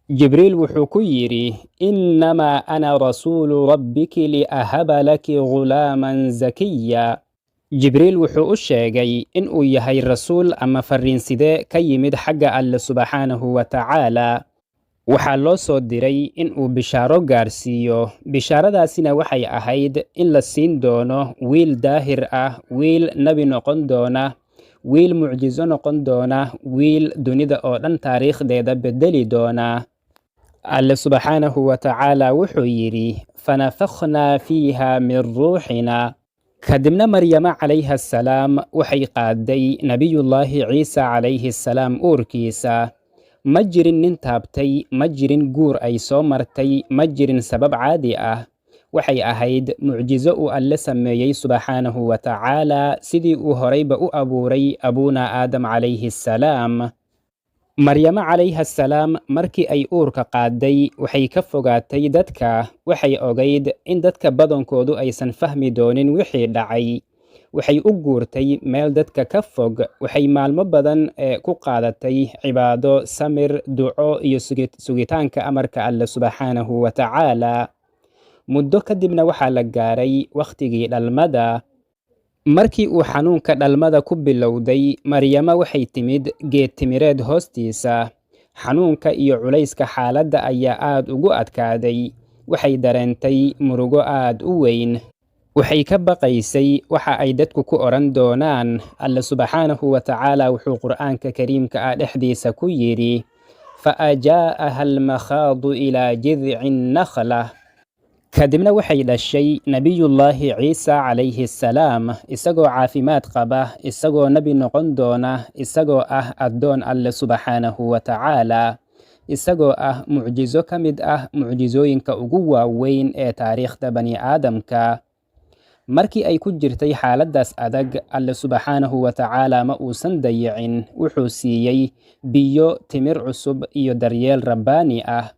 Jibriil wuxuu ku yidhi: "إنما أنا رسول ربك لأهب لك غلاما زكيا." Jibriil wuxuu u sheegay in uu yahay rasuul ama farriinside ka yimid xagga Alle subxaanahu wa tacaala. Waxaa loo soo diray in uu bishaaro gaarsiiyo. Bishaaradaasina waxay ahayd in la siin doono wiil daahir ah, wiil nebi noqon doona, wiil mucjiso noqon doona, wiil dunida oo dhan taariikhdeeda beddeli doona. Alle subxaanahu wa tacaala wuxuu yidhi: "Fanafakhnaa fiiha min ruuxina." Kadibna Maryama calayha assalaam waxay qaaday Nabiyullaahi Ciisa calayhi assalaam uurkiisa. Ma jirin nin taabtay, ma jirin guur ay soo martay, ma jirin sabab caadi ah. Waxay ahayd mucjiso uu Alle sameeyey subxaanahu wa tacaala, sidii uu horeyba u abuuray abuuna Aadam calayhi assalaam. Maryamo calayha assalaam markii ay uurka qaaday waxay ka fogaatay dadka. Waxay ogayd in dadka badankoodu aysan fahmi doonin wixii dhacay. Waxay u guurtay meel dadka ka fog. Waxay maalmo badan ku qaadatay cibaado, samir, duco iyo sugitaanka amarka Alle subxaanahu wa tacaala. Muddo kadibna waxaa la gaaray wakhtigii dhalmada. Markii uu xanuunka dhalmada ku bilowday Maryama, waxay timid geed timireed hoostiisa. Xanuunka iyo culayska xaaladda ayaa aad ugu adkaaday. Waxay dareentay murugo aad u weyn. Waxay ka baqaysay waxa ay dadku ku odhan doonaan. Alle subxaanahu wa tacaala wuxuu Qur'aanka kariimka ah dhexdiisa ku yidhi: "Fa ajaa'aha almakhaadu ilaa jidci nnakhla." Kadibna waxay dhashay Nabiyullaahi Ciisa calayhi assalaam, isagoo caafimaad qaba, isagoo nebi noqon doona, isagoo ah addoon Alle subxaanahu wa tacaala, isagoo ah mucjiso ka mid ah mucjisooyinka ugu waaweyn ee taariikhda bani aadamka. Markii ay ku jirtay xaaladdaas adag, Alle subxaanahu wa tacaala ma uusan dayicin. Wuxuu siiyey biyo, timir cusub iyo daryeel rabbaani ah.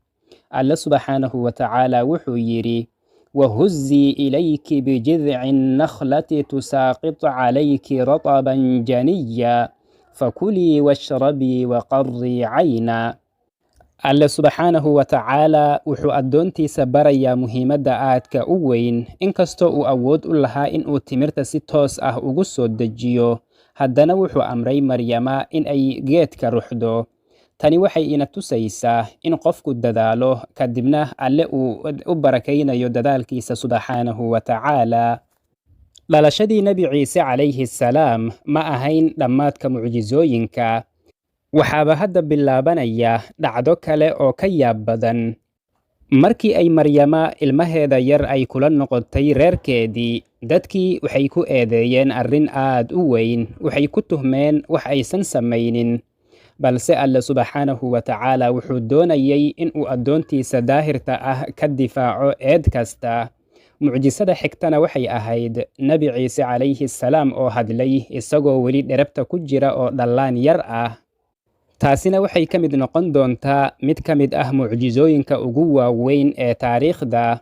Alle subxaanahu wa tacaala wuxuu yidhi: "Wahuzii ilayki bijidci nnakhlati tusaaqit calayki rataban janiya, fakulii washrabii waqarrii cayna." Alle subxaanahu wa tacaala wuxuu addoontiisa barayaa muhiimadda aadka u weyn. Inkastoo uu awood u lahaa in uu timirta si toos ah ugu soo dejiyo, haddana wuxuu amray Maryama in ay geedka ruxdo. Tani waxay ina tusaysaa in qofku dadaalo, kadibna Alle uu u barakaynayo dadaalkiisa subxaanahu wa tacaala. Dhalashadii Nebi Ciise calayhi assalaam ma ahayn dhammaadka mucjisooyinka. Waxaaba hadda bilaabanaya dhacdo kale oo ka yaab badan. Markii ay Maryama ilmaheeda yar ay kula noqotay reerkeedii, dadkii waxay ku eedeeyeen arrin aad u weyn. Waxay ku tuhmeen wax aysan samaynin. Balse Alle subxaanahu wa tacaala wuxuu doonayay in uu addoontiisa daahirta ah ka difaaco eed kasta. Mucjisada xigtana waxay ahayd Nebi Ciise calayhi assalaam oo hadlay isagoo weli dherabta ku jira oo dhallaan yar ah. Taasina waxay ka mid noqon doontaa mid ka mid ah mucjisooyinka ugu waaweyn ee taariikhda.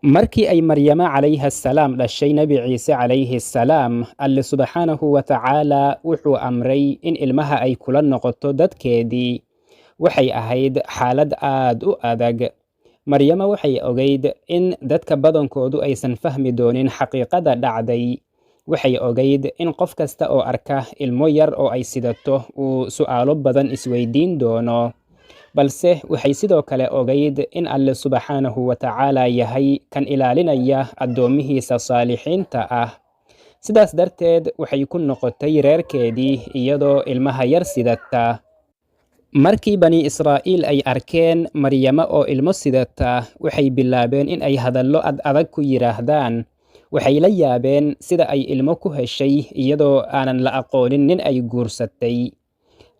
Markii ay Maryama calayha assalaam dhashay Nebi Ciise calayhi assalaam, Alle subxaanahu wa tacaala wuxuu amray in ilmaha ay kula noqoto dadkeedii. Waxay ahayd xaalad aad u adag. Maryama waxay ogayd in dadka badankoodu aysan fahmi doonin xaqiiqada dhacday. Waxay ogayd in qof kasta oo arka ilmo yar oo ay sidato uu su'aalo badan isweydiin doono. Balse waxay sidoo kale ogayd in Alle subxaanahu wa tacaala yahay kan ilaalinaya addoomihiisa saalixiinta ah. Sidaas darteed waxay ku noqotay reerkeedii iyadoo ilmaha yar sidata. Markii Bani Israa'iil ay arkeen Maryama oo ilmo sidata, waxay bilaabeen in ay hadallo ad adag ku yidhaahdaan. Waxay la yaabeen sida ay ilmo ku heshay iyadoo aanan la aqoonin nin ay guursatay.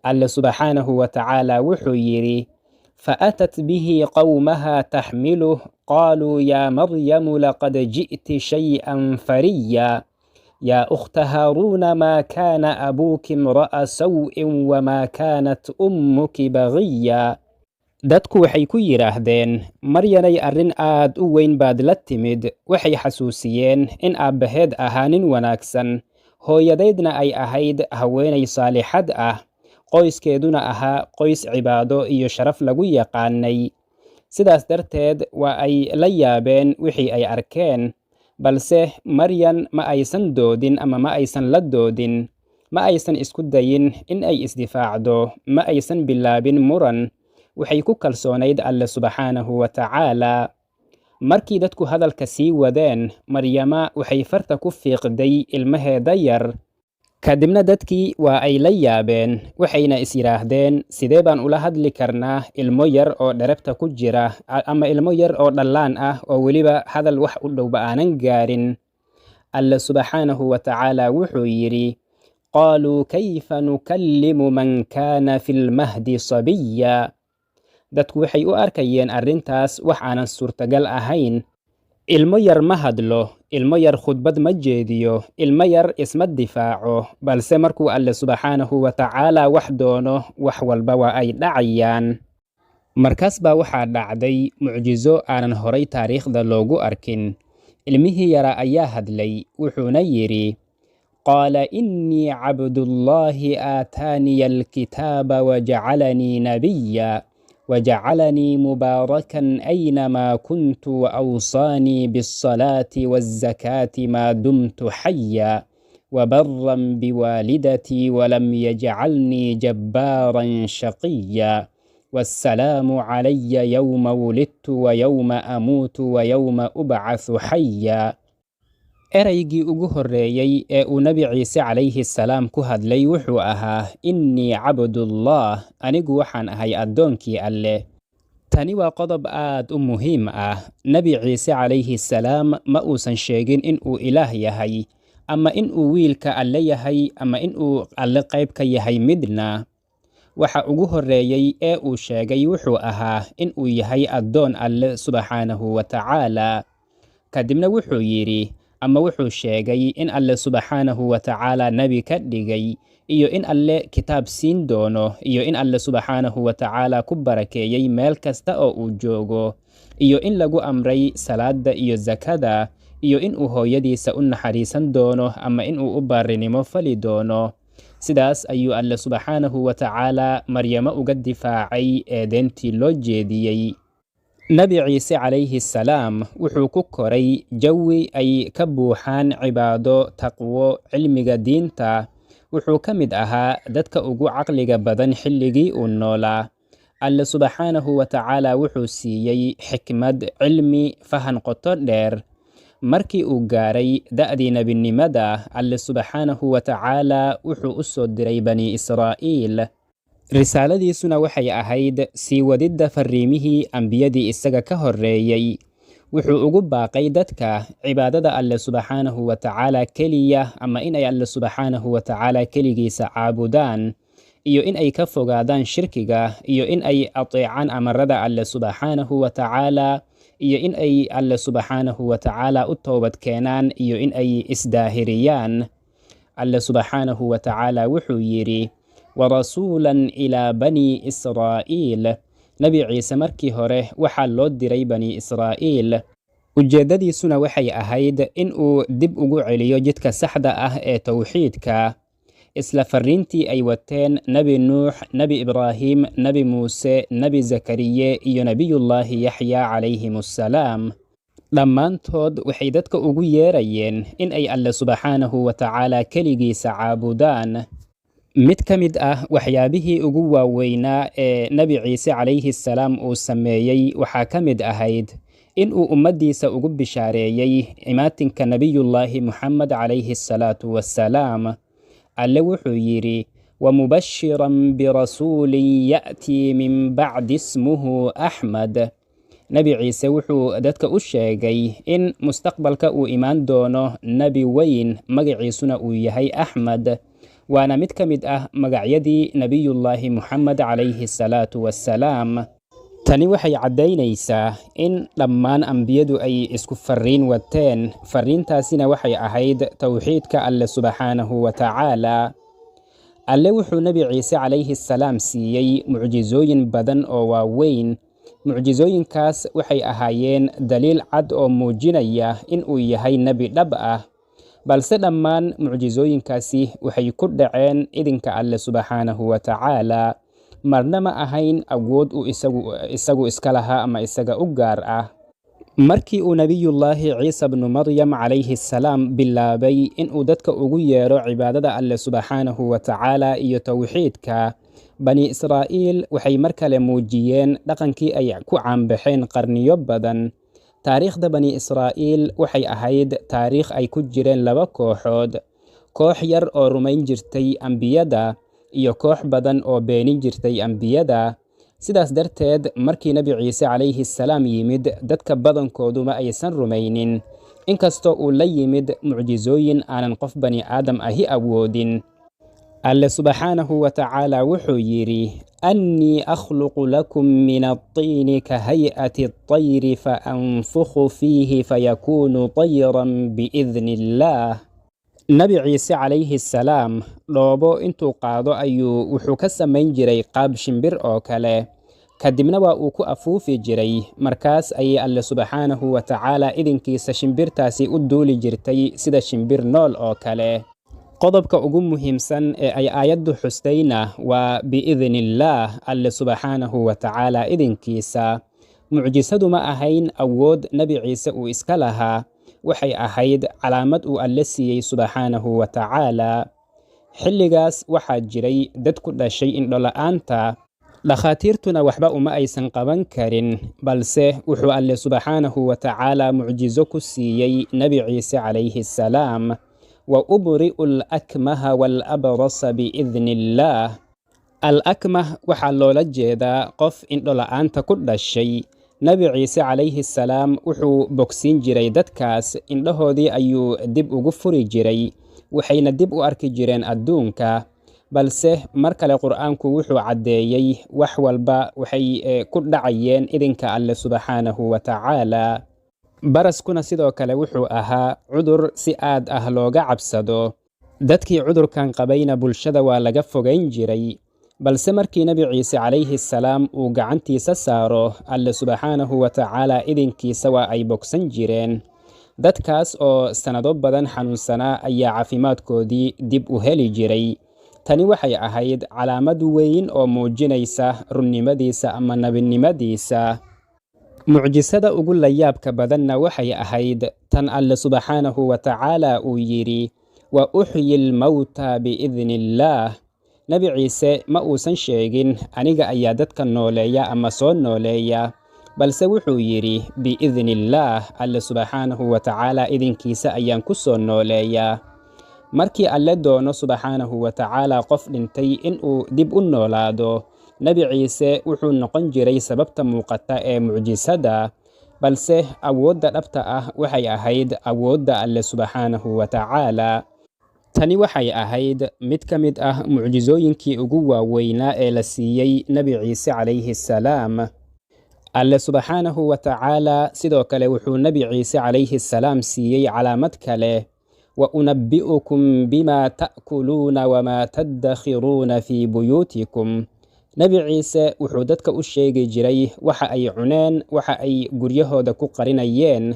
Alle subxaanahu wa tacaala wuxuu yidhi: "Faatat bihi qowmaha taxmiluh, qaaluu yaa Maryamu laqad ji'ti shay'an fariya, yaa ukhta Haaruuna, maa kaana abuuki imra'a saw'in wamaa kaanat ummuki bagiya." Dadku waxay ku yidhaahdeen: "Maryanay, arrin aad u weyn baad la timid." Waxay xasuusiyeen in aabbaheed ahaa nin wanaagsan, hooyadeydna ay ahayd haweenay saalixad ah, qoyskeeduna ahaa qoys cibaado iyo sharaf lagu yaqaanay. Sidaas darteed waa ay la yaabeen wixii ay arkeen. Balse Maryan ma aysan doodin ama ma aysan la doodin, ma aysan isku dayin in ay isdifaacdo, ma aysan bilaabin muran. Waxay ku kalsoonayd Alle subxaanahu wa tacaala. Markii dadku hadalka sii wadeen, Maryama waxay farta ku fiiqday ilmaheeda yar. Kadibna dadkii waa ay la yaabeen, waxayna is yidhaahdeen, sidee baan ula hadli karnaa ilmo yar oo dherebta ku jira ama ilmo yar oo dhallaan ah oo weliba hadal wax u dhowba aanan gaarin? Alle subxaanahu wa tacaala wuxuu yidhi, qaaluu kayfa nukallimu man kaana fi lmahdi sabiya. Dadku waxay u arkayeen arrintaas wax aanan suurtagal ahayn. Ilmo yar ma hadlo, ilmo yar khudbad ma jeediyo, ilmo yar isma difaaco, balse markuu Alle subxaanahu wa tacaala wax doono, wax walba waa ay dhacayaan. Markaas baa waxaa dhacday mucjiso aanan horay taariikhda loogu arkin. Ilmihii yaraa ayaa hadlay, wuxuuna yidhi, qaala innii cabdullaahi aataaniya alkitaaba wajacalanii nabiya وجعلني مباركا أينما كنت وأوصاني بالصلاة والزكاة ما دمت حيا وبرا بوالدتي ولم يجعلني جبارا شقيا والسلام علي يوم ولدت ويوم أموت ويوم أبعث حيا. Eraygii ugu horreeyey ee uu Nebi Ciise calayhi salaam ku hadlay wuxuu ahaa, innii cabdullah, anigu waxaan ahay addoonkii Alleh. Tani waa qodob aad u muhiim ah. Nebi Ciise calayhi salaam ma uusan sheegin in uu Ilaah yahay ama in uu wiilka Alle yahay ama in uu Alle qayb ka yahay midna. Waxa ugu horreeyey ee uu sheegay wuxuu ahaa in uu yahay addoon Alle subxaanahu wa tacaala. Kadibna wuxuu yidhi ama wuxuu sheegay in Alle subxaanahu wa tacaala nebi ka dhigay, iyo in Alle kitaab siin doono, iyo in Alle subxaanahu wa tacaala ku barakeeyey meel kasta oo uu joogo, iyo in lagu amray salaada iyo sakada, iyo in uu hooyadiisa u naxariisan doono ama in uu u baarinimo fali doono. Sidaas ayuu Alle subxaanahu wa tacaala Maryamo uga difaacay eedeyntii loo jeediyey. Nebi Ciise calayhi salaam wuxuu ku koray jawi ay ka buuxaan cibaado, taqwo, cilmiga diinta. Wuxuu ka mid ahaa dadka ugu caqliga badan xilligii uu noolaa. Alle subxaanahu wa tacaala wuxuu siiyey xikmad, cilmi, fahan qoto dheer. Markii uu gaaray da'dii nebinimada, Alle subxaanahu wa tacaala wuxuu u soo diray Bani Israa'iil. Risaaladiisuna waxay ahayd sii wadidda farriimihii ambiyadii isaga ka horreeyey. Wuxuu ugu baaqay dadka cibaadada Alle subxaanahu wa tacaala keliya, ama in ay Alle subxaanahu wa tacaala keligiisa caabudaan, iyo in ay ka fogaadaan shirkiga, iyo in ay ateecaan amarada Alle subxaanahu wa tacaala, iyo in ay Alle subxaanahu wa tacaala u toobad keenaan, iyo in ay isdaahiriyaan. Alle subxaanahu wa tacaala wuxuu yidhi, warasuulan ilaa bani Israa'iil. Nebi Ciise markii hore waxaa loo diray Bani Israa'iil. Ujeeddadiisuna waxay ahayd in uu dib ugu celiyo jidka saxda ah ee towxiidka, isla farriintii ay wateen Nebi Nuux, Nebi Ibraahim, Nebi Muuse, Nebi Zakariye iyo Nebiyullaahi Yaxya calayhim assalaam. Dhammaantood waxay dadka ugu yeerayeen in ay Alle subxaanahu wa tacaala keligiisa caabudaan. Mid ka mid ah waxyaabihii ugu waaweynaa ee Nebi Ciise calayhi salaam uu sameeyey waxaa ka mid ahayd in uu ummaddiisa ugu bishaareeyey imaatinka Nebiyullaahi Muxamed calayhi salaatu wassalaam. Alle wuxuu yidhi, wamubashiran birasuulin ya'tii min bacdi ismuhu Axmed. Nebi Ciise wuxuu dadka u sheegay in mustaqbalka uu imaan doono nebi weyn, magaciisuna uu yahay Axmed, waana mid ka mid ah magacyadii Nebiyullaahi Muxamed calayhi salaatu wassalaam. Tani waxay caddaynaysaa in dhammaan ambiyadu ay isku farriin wateen, farriintaasina waxay ahayd towxiidka Alle subxaanahu wa tacaala. Alle wuxuu Nebi Ciise calayhi salaam siiyey mucjisooyin badan oo waaweyn. Mucjisooyinkaas waxay ahaayeen daliil cad oo muujinaya in uu yahay nebi dhab ah, balse dhammaan mucjisooyinkaasi waxay ku dhaceen idinka Alle subxaanahu wa tacaala. Marna ma ahayn awood uu isagu iska lahaa ama isaga u gaar ah. Markii uu Nebiyullaahi Ciisa bnu Maryam calayhi salaam bilaabay inuu dadka ugu yeero cibaadada Alle subxaanahu wa tacaala iyo towxiidka, Bani Israa'iil waxay mar kale muujiyeen dhaqankii ay ku caanbaxeen qarniyo badan. Taariikhda Bani Israa'iil waxay ahayd taariikh ay ku jireen laba kooxood: koox yar oo rumayn jirtay ambiyada iyo koox badan oo beenin jirtay ambiyada. Sidaas darteed, markii Nebi Ciise calayhi salaam yimid, dadka badankoodu ma aysan rumaynin, inkastoo uu la yimid mucjisooyin aanan qof bani aadam ahi awoodin. Alle subxaanahu wa tacaala wuxuu yidhi: "Annii akhluqu lakum min adtiini ka hay'ati altayri, fa anfukhu fiihi fayakuunu tayran biidni illaah." Nebi Ciise calayhi salaam dhoobo intuu qaado ayuu wuxuu ka samayn jiray qaab shimbir oo kale, kadibna waa uu ku afuufi jiray. Markaas ayay Alle subxaanahu wa tacaala idinkiisa shimbirtaasi u duuli jirtay sida shimbir nool oo kale. Qodobka ugu muhiimsan ee ay aayaddu xustayna waa biidnillaah, Alle subxaanahu wa tacaala idinkiisa. Mucjisadu ma ahayn awood Nebi Ciise uu iska lahaa, waxay ahayd calaamad uu Alle siiyey subxaanahu wa tacaala. Xilligaas waxaa jiray dad ku dhashay indhola'aanta, dhakhaatiirtuna waxba uma aysan qaban karin, balse wuxuu Alle subxaanahu wa tacaala mucjiso ku siiyey Nebi Ciise calayhi salaam: "Wa ubri'u alakmaha waalabrasa biidni illaah." Al akmah waxaa loola jeedaa qof indhola'aanta ku dhashay. Nebi Ciise calayhi salaam wuxuu bogsiin jiray dadkaas, indhahoodii ayuu dib ugu furi jiray, waxayna dib u arki jireen adduunka. Balse mar kale Qur'aanku wuxuu caddeeyey wax walba waxay ku dhacayeen idinka Alle subxaanahu wa tacaala. Baraskuna sidoo kale wuxuu ahaa cudur si aad ah looga cabsado, dadkii cudurkan qabayna bulshada waa laga fogayn jiray. Balse markii Nebi Ciise calayhi salaam uu gacantiisa saaro, Alle subxaanahu wa tacaala idinkiisa waa ay bogsan jireen. Dadkaas oo sannado badan xanuunsanaa ayaa caafimaadkoodii dib u heli jiray. Tani waxay ahayd calaamad weyn oo muujinaysa runnimadiisa ama nebinimadiisa. Mucjisada ugu layaabka badanna waxay ahayd tan Alle subxaanahu wa tacaala uu yidhi: "Wa uxyi lmawta biidni illaah." Nebi Ciise ma uusan sheegin "aniga ayaa dadka nooleeya ama soo nooleeya", balse wuxuu yidhi "biidni illaah", Alle subxaanahu wa tacaala idinkiisa ayaan ku soo nooleeyaa. Markii Alle doono subxaanahu wa tacaala qof dhintay inuu dib u noolaado, Nebi Ciise wuxuu noqon jiray sababta muuqata ee mucjisada, balse awoodda dhabta ah waxay ahayd awoodda Alle subxaanahu wa tacaala. Tani waxay ahayd mid ka mid ah mucjisooyinkii ugu waaweynaa ee la siiyey Nebi Ciise calayhi salaam. Alle subxaanahu wa tacaala sidoo kale wuxuu Nebi Ciise calayhi salaam siiyey calaamad kale: "Wa unabbi'ukum bimaa ta'kuluuna wamaa taddakhiruuna fii buyuutikum." Nebi Ciise wuxuu dadka u sheegi jiray waxa ay cuneen, waxa ay guryahooda ku qarinayeen.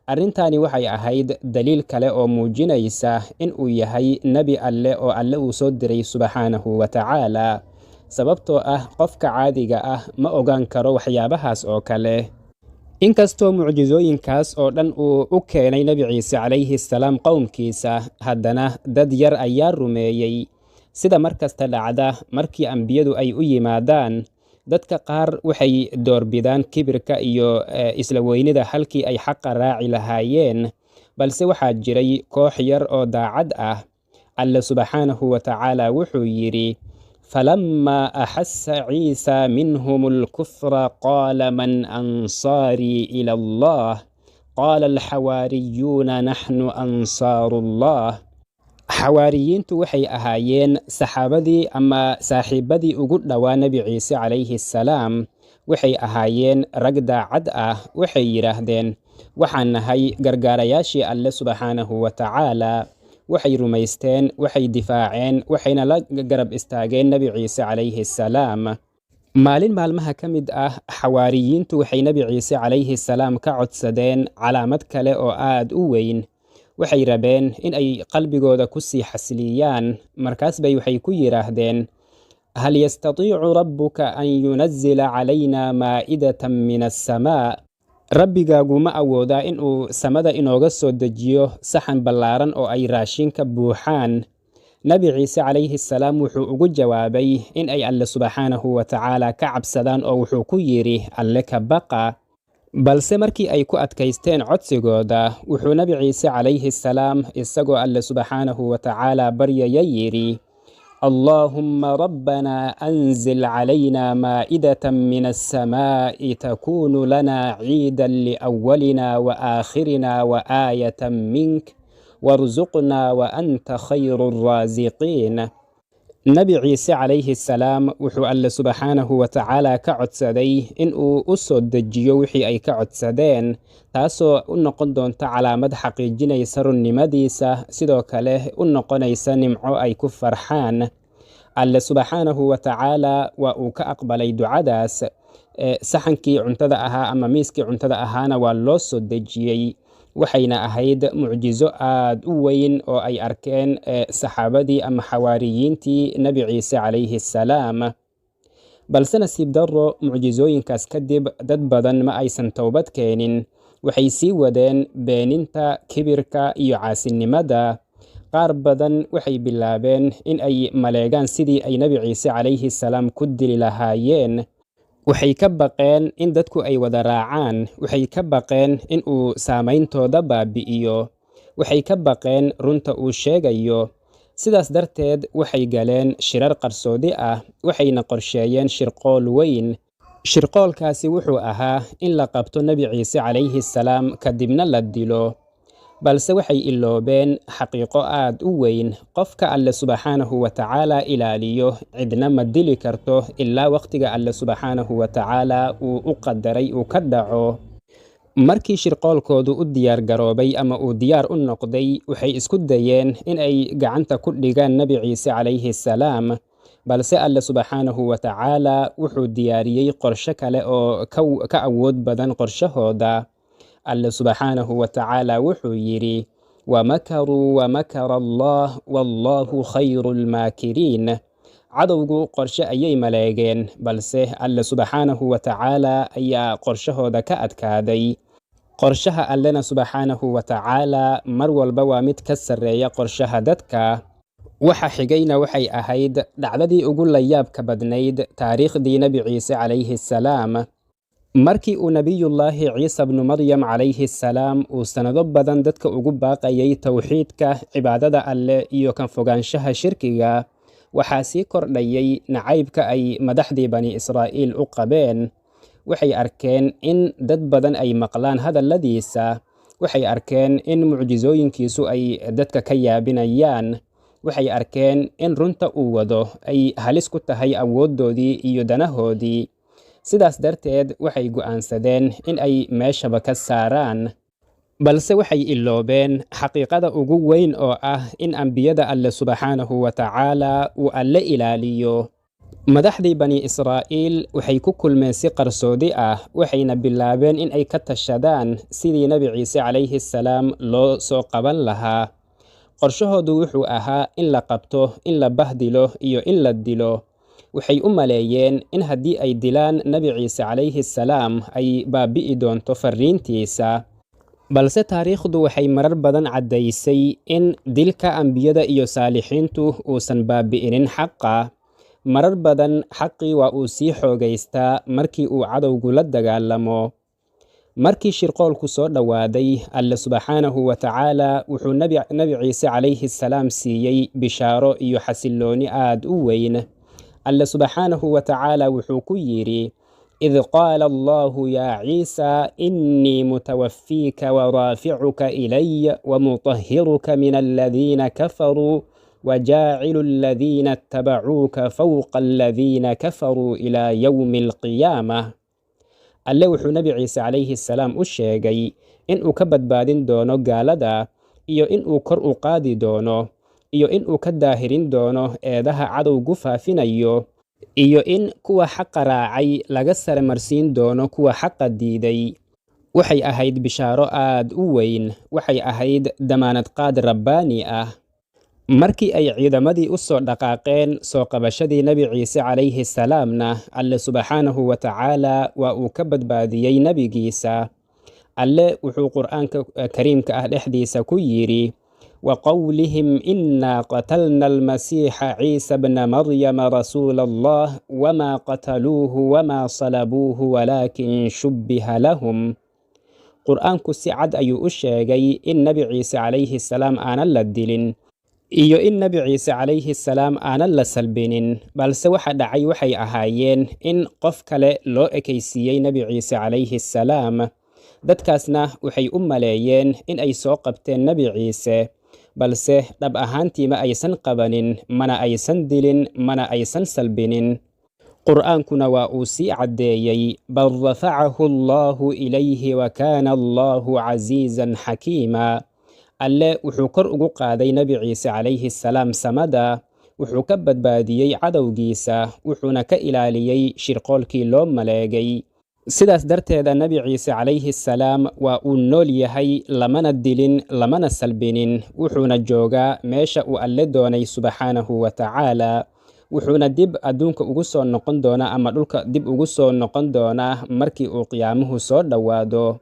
Arrintaani waxay ahayd daliil kale oo muujinaysa in uu yahay nebi Alle oo Alle uu soo diray subxaanahu wa tacaala, sababtoo ah qofka caadiga ah ma ogaan karo waxyaabahaas oo kale. Inkastoo mucjisooyinkaas oo dhan uu u keenay Nebi Ciise calayhi salaam qowmkiisa, haddana dad yar ayaa rumeeyey. Sida markasta dhacda markii ambiyadu ay u yimaadaan, dadka qaar waxay doorbidaan kibirka iyo isla weynida halkii ay xaqa raaci lahaayeen. Balse waxaa jiray koox yar oo daacad ah. Alle subxaanahu wa tacaala wuxuu yidhi: "Falammaa axassa Ciisa minhum alkufra qaala man ansaarii ila Allah, qaala alxawaariyuuna naxnu ansaaru Allah." Xawaariyiintu waxay ahaayeen saxaabadii ama saaxiibadii ugu dhowaa Nebi Ciise calayhi salaam. Waxay ahaayeen rag daacad ah. Waxay yidhaahdeen: "Waxaan nahay gargaarayaashii Alle subxaanahu wa tacaala." Waxay rumaysteen, waxay difaaceen, waxayna la garab istaageen Nebi Ciise calayhi salaam. Maalin maalmaha ka mid ah, xawaariyiintu waxay Nebi Ciise calayhi salaam ka codsadeen calaamad kale oo aad u weyn. Waxay rabeen in ay qalbigooda ku sii xasiliyaan. Markaas bay waxay ku yidhaahdeen: "Hal yastatiicu rabbuka an yunazila calaynaa maa'idatan min assamaa?" Rabbigaagu ma awoodaa in uu samada inooga soo dejiyo saxan ballaaran oo ay raashinka buuxaan? Nabi Ciise calayhi salaam wuxuu ugu jawaabay in ay Alle subxaanahu wa tacaala ka cabsadaan, oo wuxuu ku yidhi, Alle ka baqa. Balse markii ay ku adkaysteen codsigooda, wuxuu Nabi Ciise calayhi salaam isagoo Alle subxaanahu wa tacaala baryaya yidhi, Allaahumma rabbanaa anzil calaynaa maa'idatan min assamaa'i takuunu lanaa ciidan liawwalinaa wa aakhirinaa wa aayatan mink warsuqnaa wa anta khayru raasiqiin. Nabi Ciise calayhi salaam wuxuu Alle subxaanahu wa tacaala ka codsaday in uu u soo dejiyo wixii ay ka codsadeen, taasoo u noqon doonta calaamad xaqiijinaysa runnimadiisa, sidoo kale u noqonaysa nimco ay ku farxaan. Alle subxaanahu wa tacaala waa uu ka aqbalay ducadaas. Saxankii cuntada ahaa ama miiskii cuntada ahaana waa loo soo dejiyey, waxayna ahayd mucjizo aad u weyn oo ay arkeen saxaabadii ama xawaariyiintii Nabi Ciise calayhi salaam. Balse nasiib darro, mucjizooyinkaas kadib dad badan ma aysan towbad keenin. Waxay sii wadeen beeninta, kibirka iyo caasinimada. Qaar badan waxay bilaabeen in ay maleegaan sidii ay Nabi Ciise calayhi salaam ku dili lahaayeen. Waxay ka baqeen in dadku ay wada raacaan, waxay ka baqeen in uu saameyntooda baabi'iyo, waxay ka baqeen runta uu sheegayo. Sidaas darteed waxay galeen shirar qarsoodi ah, waxayna qorsheeyeen shirqool weyn. Shirqoolkaasi wuxuu ahaa in la qabto Nabi Ciise calayhi salaam kadibna la dilo. Balse waxay iloobeen xaqiiqo aad u weyn: qofka Alle subxaanahu wa tacaala ilaaliyo cidna ma dili karto ilaa waqtiga Alle subxaanahu wa tacaala uu u qadaray uu ka dhaco. Markii shirqoolkoodu u diyaar garoobay ama uu diyaar u noqday, waxay isku dayeen in ay gacanta ku dhigaan Nabi Ciise calayhi salaam. Balse Alle subxaanahu wa tacaala wuxuu diyaariyey qorshe kale oo ka awood badan qorshahooda. Alle subxaanahu wa tacaala wuxuu yidhi, wamakaruu wamakara Allah wallaahu khayru lmaakiriin. Cadowgu qorshe ayay maleegeen, balse Alle subxaanahu wa tacaala ayaa qorshahooda ka adkaaday. Qorshaha Allena subxaanahu wa tacaala mar walba waa mid ka sarreeya qorshaha dadka. Waxa xigayna waxay ahayd dhacdadii ugu layaabka badnayd taariikhdii Nabi Ciise calayhi salaam. Markii uu Nabiyullaahi Ciise bnu Maryam calayhi salaam uu sanado badan dadka ugu baaqayay towxiidka, cibaadada Alle iyo kan fogaanshaha shirkiga, waxaa sii kordhayay nacaybka ay madaxdii Bani Israa'iil u qabeen. Waxay arkeen in dad badan ay maqlaan hadalladiisa, waxay arkeen in mucjizooyinkiisu ay dadka ka yaabinayaan, waxay arkeen in runta uu wado ay halis ku tahay awooddoodii iyo danahoodii. Sidaas darteed waxay go'aansadeen in ay meeshaba ka saaraan. Balse waxay iloobeen xaqiiqada ugu weyn oo ah in ambiyada Alle subxaanahu wa tacaala uu Alle ilaaliyo. Madaxdii Bani Israa'iil waxay ku kulmeen si qarsoodi ah, waxayna bilaabeen in ay ka tashadaan sidii Nabi Ciise calayhi salaam loo soo qaban lahaa. Qorshahoodu wuxuu ahaa in la qabto, in la bahdilo iyo in la dilo. Waxay u maleeyeen in haddii ay dilaan Nabi Ciise calayhi salaam ay baabi'i doonto farriintiisa. Balse taariikhdu waxay marar badan caddaysay in dilka ambiyada iyo saalixiintu uusan baabi'inin xaqa. Marar badan xaqii waa uu sii xoogaystaa markii uu cadowgu la dagaalamo. Markii shirqoolku soo dhowaaday, Alle subxaanahu wa tacaala wuxuu Nabi Ciise calayhi salaam siiyey bishaaro iyo xasillooni aad u weyn. Alle subxaanahu wa tacaala wuxuu ku yidhi, id qaala Allahu yaa Ciisa innii mutawaffiika waraaficuka ilay wamutahiruka min aladiina kafaruu wajaacilu aladiina ittabacuuka fawqa aladiina kafaruu ilaa yowmi alqiyaamah. Alle wuxuu Nabi Ciise calayhi salaam u sheegay in uu ka badbaadin doono gaalada, iyo in uu kor u qaadi doono, iyo in uu ka daahirin doono eedaha cadowgu faafinayo, iyo in kuwa xaqa raacay laga sare marsiin doono kuwa xaqa diiday. Waxay ahayd bishaaro aad u weyn, waxay ahayd damaanad qaad rabbaani ah. Markii ay ciidamadii u soo dhaqaaqeen soo qabashadii Nabi Ciise calayhi salaamna, Alle subxaanahu wa tacaala waa uu ka badbaadiyey nabigiisa. Alle wuxuu Qur'aanka kariimka ah dhexdiisa ku yidhi: وقولهم إنا قتلنا المسيح عيسى ابن مريم رسول الله وما قتلوه وما صلبوه ولكن شبه لهم. Qur'aanku si cad ayuu u sheegay in Nebi Ciise calayhi salaam aanan la dilin iyo in Nebi Ciise calayhi salaam aanan la salbinin, balse waxa dhacay waxay ahaayeen in qof kale loo ekaysiiyey Nebi Ciise calayhi salaam. Dadkaasna waxay u maleeyeen in ay soo qabteen Nebi Ciise, balse dhab ahaantii ma aysan qabanin, mana aysan dilin, mana aysan salbinin. Qur'aankuna waa uu sii caddeeyey: bal rafacahu Allahu ilayhi wa kaana Allahu casiizan xakiima. Alle wuxuu kor ugu qaaday Nebi Ciise calayhi salaam samada, wuxuu ka badbaadiyey cadowgiisa, wuxuuna ka ilaaliyey shirqoolkii loo maleegay. Sidaas darteeda Nebi Ciise calayhi salaam waa uu nool yahay, lamana dilin, lamana salbinin, wuxuuna joogaa meesha uu Alle doonay subxaanahu wa tacaala, wuxuuna dib adduunka ugu soo noqon doonaa ama dhulka dib ugu soo noqon doonaa markii uu qiyaamuhu soo dhowaado.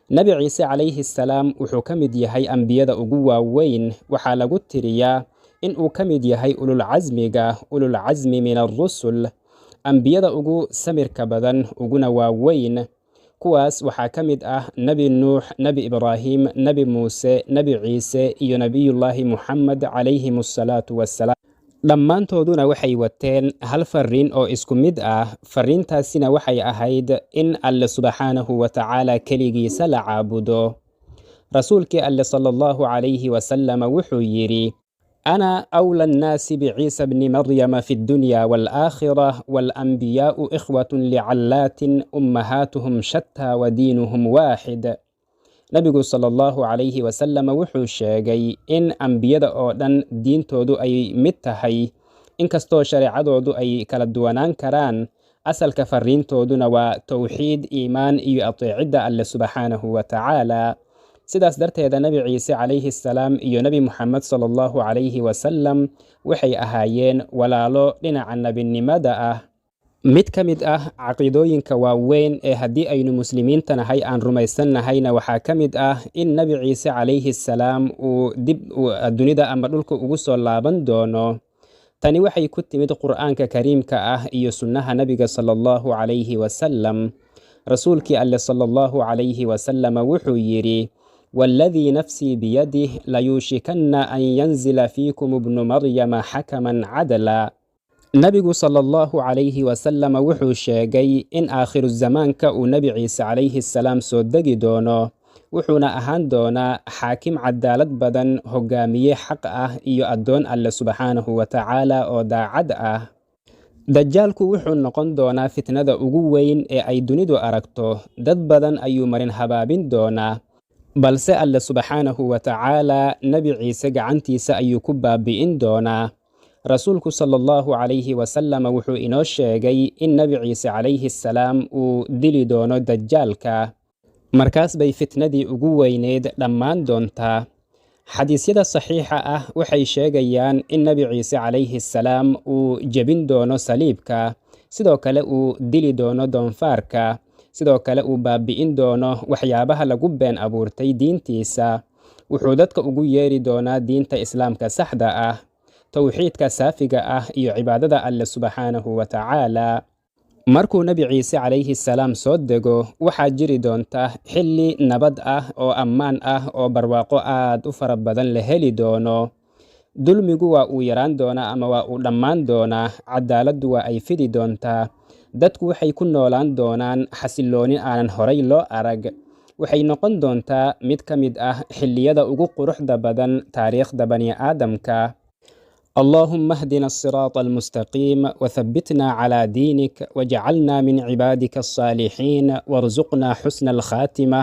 Nebi Ciise calayhi salaam wuxuu ka mid yahay ambiyada ugu waaweyn. Waxaa lagu tiriyaa in uu ka mid yahay ululcasmiga, ululcasmi min alrusul, ambiyada ugu samirka badan uguna waaweyn. Kuwaas waxaa ka mid ah Nebi Nuux, Nebi Ibraahim, Nebi Muuse, Nebi Ciise iyo Nebiyullaahi Muxamed calayhim asalaatu wassalaam. Dhammaantooduna waxay wateen hal fariin oo isku mid ah. Fariintaasina waxay ahayd in Alle subxaanahu wa tacaala keligiisa la caabudo. Rasuulkii Alle sala Allahu calayhi wasalama wuxuu yidhi: أنا أولى الناس بعيسى بن مريم في الدنيا والآخرة، والأنبياء إخوة لعلات أمهاتهم شتى ودينهم واحد. Nabigu sala Allahu calayhi wasalam wuxuu sheegay in ambiyada oo dhan diintoodu ay mid tahay, inkastoo shareecadoodu ay kala duwanaan karaan. Asalka fariintooduna waa towxiid, iimaan iyo ateecidda Alle subxaanahu wa tacaala. Sidaas darteeda Nebi Ciise calayhi salaam iyo Nebi Muxamed sala Allahu calayhi wasalam waxay ahaayeen walaalo dhinaca nebinimada ah. Mid ka mid ah caqiidooyinka waaweyn ee haddii aynu muslimiinta nahay aan rumaysannahayna waxaa ka mid ah in Nebi Ciise calayhi salaam uu dib dunida ama dhulka ugu soo laaban doono. Tani waxay ku timid Qur'aanka kariimka ah iyo sunnaha Nebiga sala Allahu calayhi wasalam. Rasuulkii Alle sala Allahu calayhi wasalam wuxuu yidhi: والذي نفسي بيده ليوشكن أن ينزل فيكم ابن مريم حكما عدلا. Nabigu sala Allahu calayhi wasalam wuxuu sheegay in aakhiru zamaanka uu Nebi Ciise calayhi salaam soo degi doono, wuxuuna ahaan doonaa xaakim cadaalad badan, hogaamiye xaq ah iyo addoon Alle subxaanahu wa tacaala oo daacad ah. Dajaalku wuxuu noqon doonaa fitnada ugu weyn ee ay dunidu aragto. Dad badan ayuu marin habaabin doonaa, balse Alle subxaanahu wa tacaala Nebi Ciise gacantiisa ayuu ku baabi'in doonaa. Rasuulku sala Allahu calayhi wasalam wuxuu inoo sheegay in Nebi Ciise calayhi salaam uu dili doono dajaalka, markaas bay fitnadii ugu weyneyd dhammaan doontaa. Xadiisyada saxiixa ah waxay sheegayaan in Nebi Ciise calayhi salaam uu jebin doono saliibka, sidoo kale uu dili doono doonfaarka, sidoo kale uu baabi'in doono waxyaabaha lagu been abuurtay diintiisa. Wuxuu dadka ugu yeeri doonaa diinta Islaamka saxda ah, towxiidka saafiga ah iyo cibaadada Alle subxaanahu wa tacaala. Markuu Nebi Ciise calayhi salaam soo dego, waxaa jiri doonta xilli nabad ah oo ammaan ah oo barwaaqo aad u fara badan la heli doono. Dulmigu waa uu yaraan doonaa ama waa uu dhammaan doonaa. Cadaaladdu waa ay fidi doontaa. Dadku waxay ku noolaan doonaan xasillooni aanan horay loo arag. Waxay noqon doontaa mid ka mid ah xilliyada ugu quruxda badan taariikhda bani aadamka. اللهم اهدنا الصراط المستقيم، وثبتنا على دينك، واجعلنا من عبادك الصالحين، وارزقنا حسن الخاتمة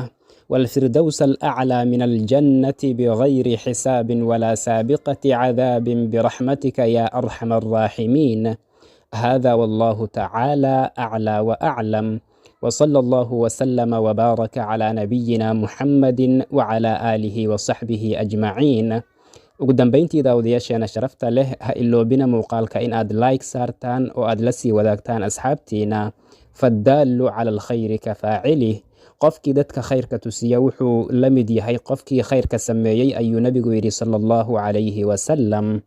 والفردوس الأعلى من الجنة بغير حساب ولا سابقة عذاب، برحمتك يا أرحم الراحمين. هذا والله تعالى أعلى وأعلم، وصلى الله وسلم وبارك على نبينا محمد وعلى آله وصحبه أجمعين. Ugu dambeyntii, daawadayaasheena sharafta leh, ha iloobina muuqaalka in aad like saartaan oo aad la sii wadaagtaan asxaabtiina. Faddaallu cala alkhayri ka faacilih. Qofkii dadka khayrka tusiya wuxuu la mid yahay qofkii khayrka sameeyey, ayuu Nabigu yidhi, sala Allahu calayhi wasalam.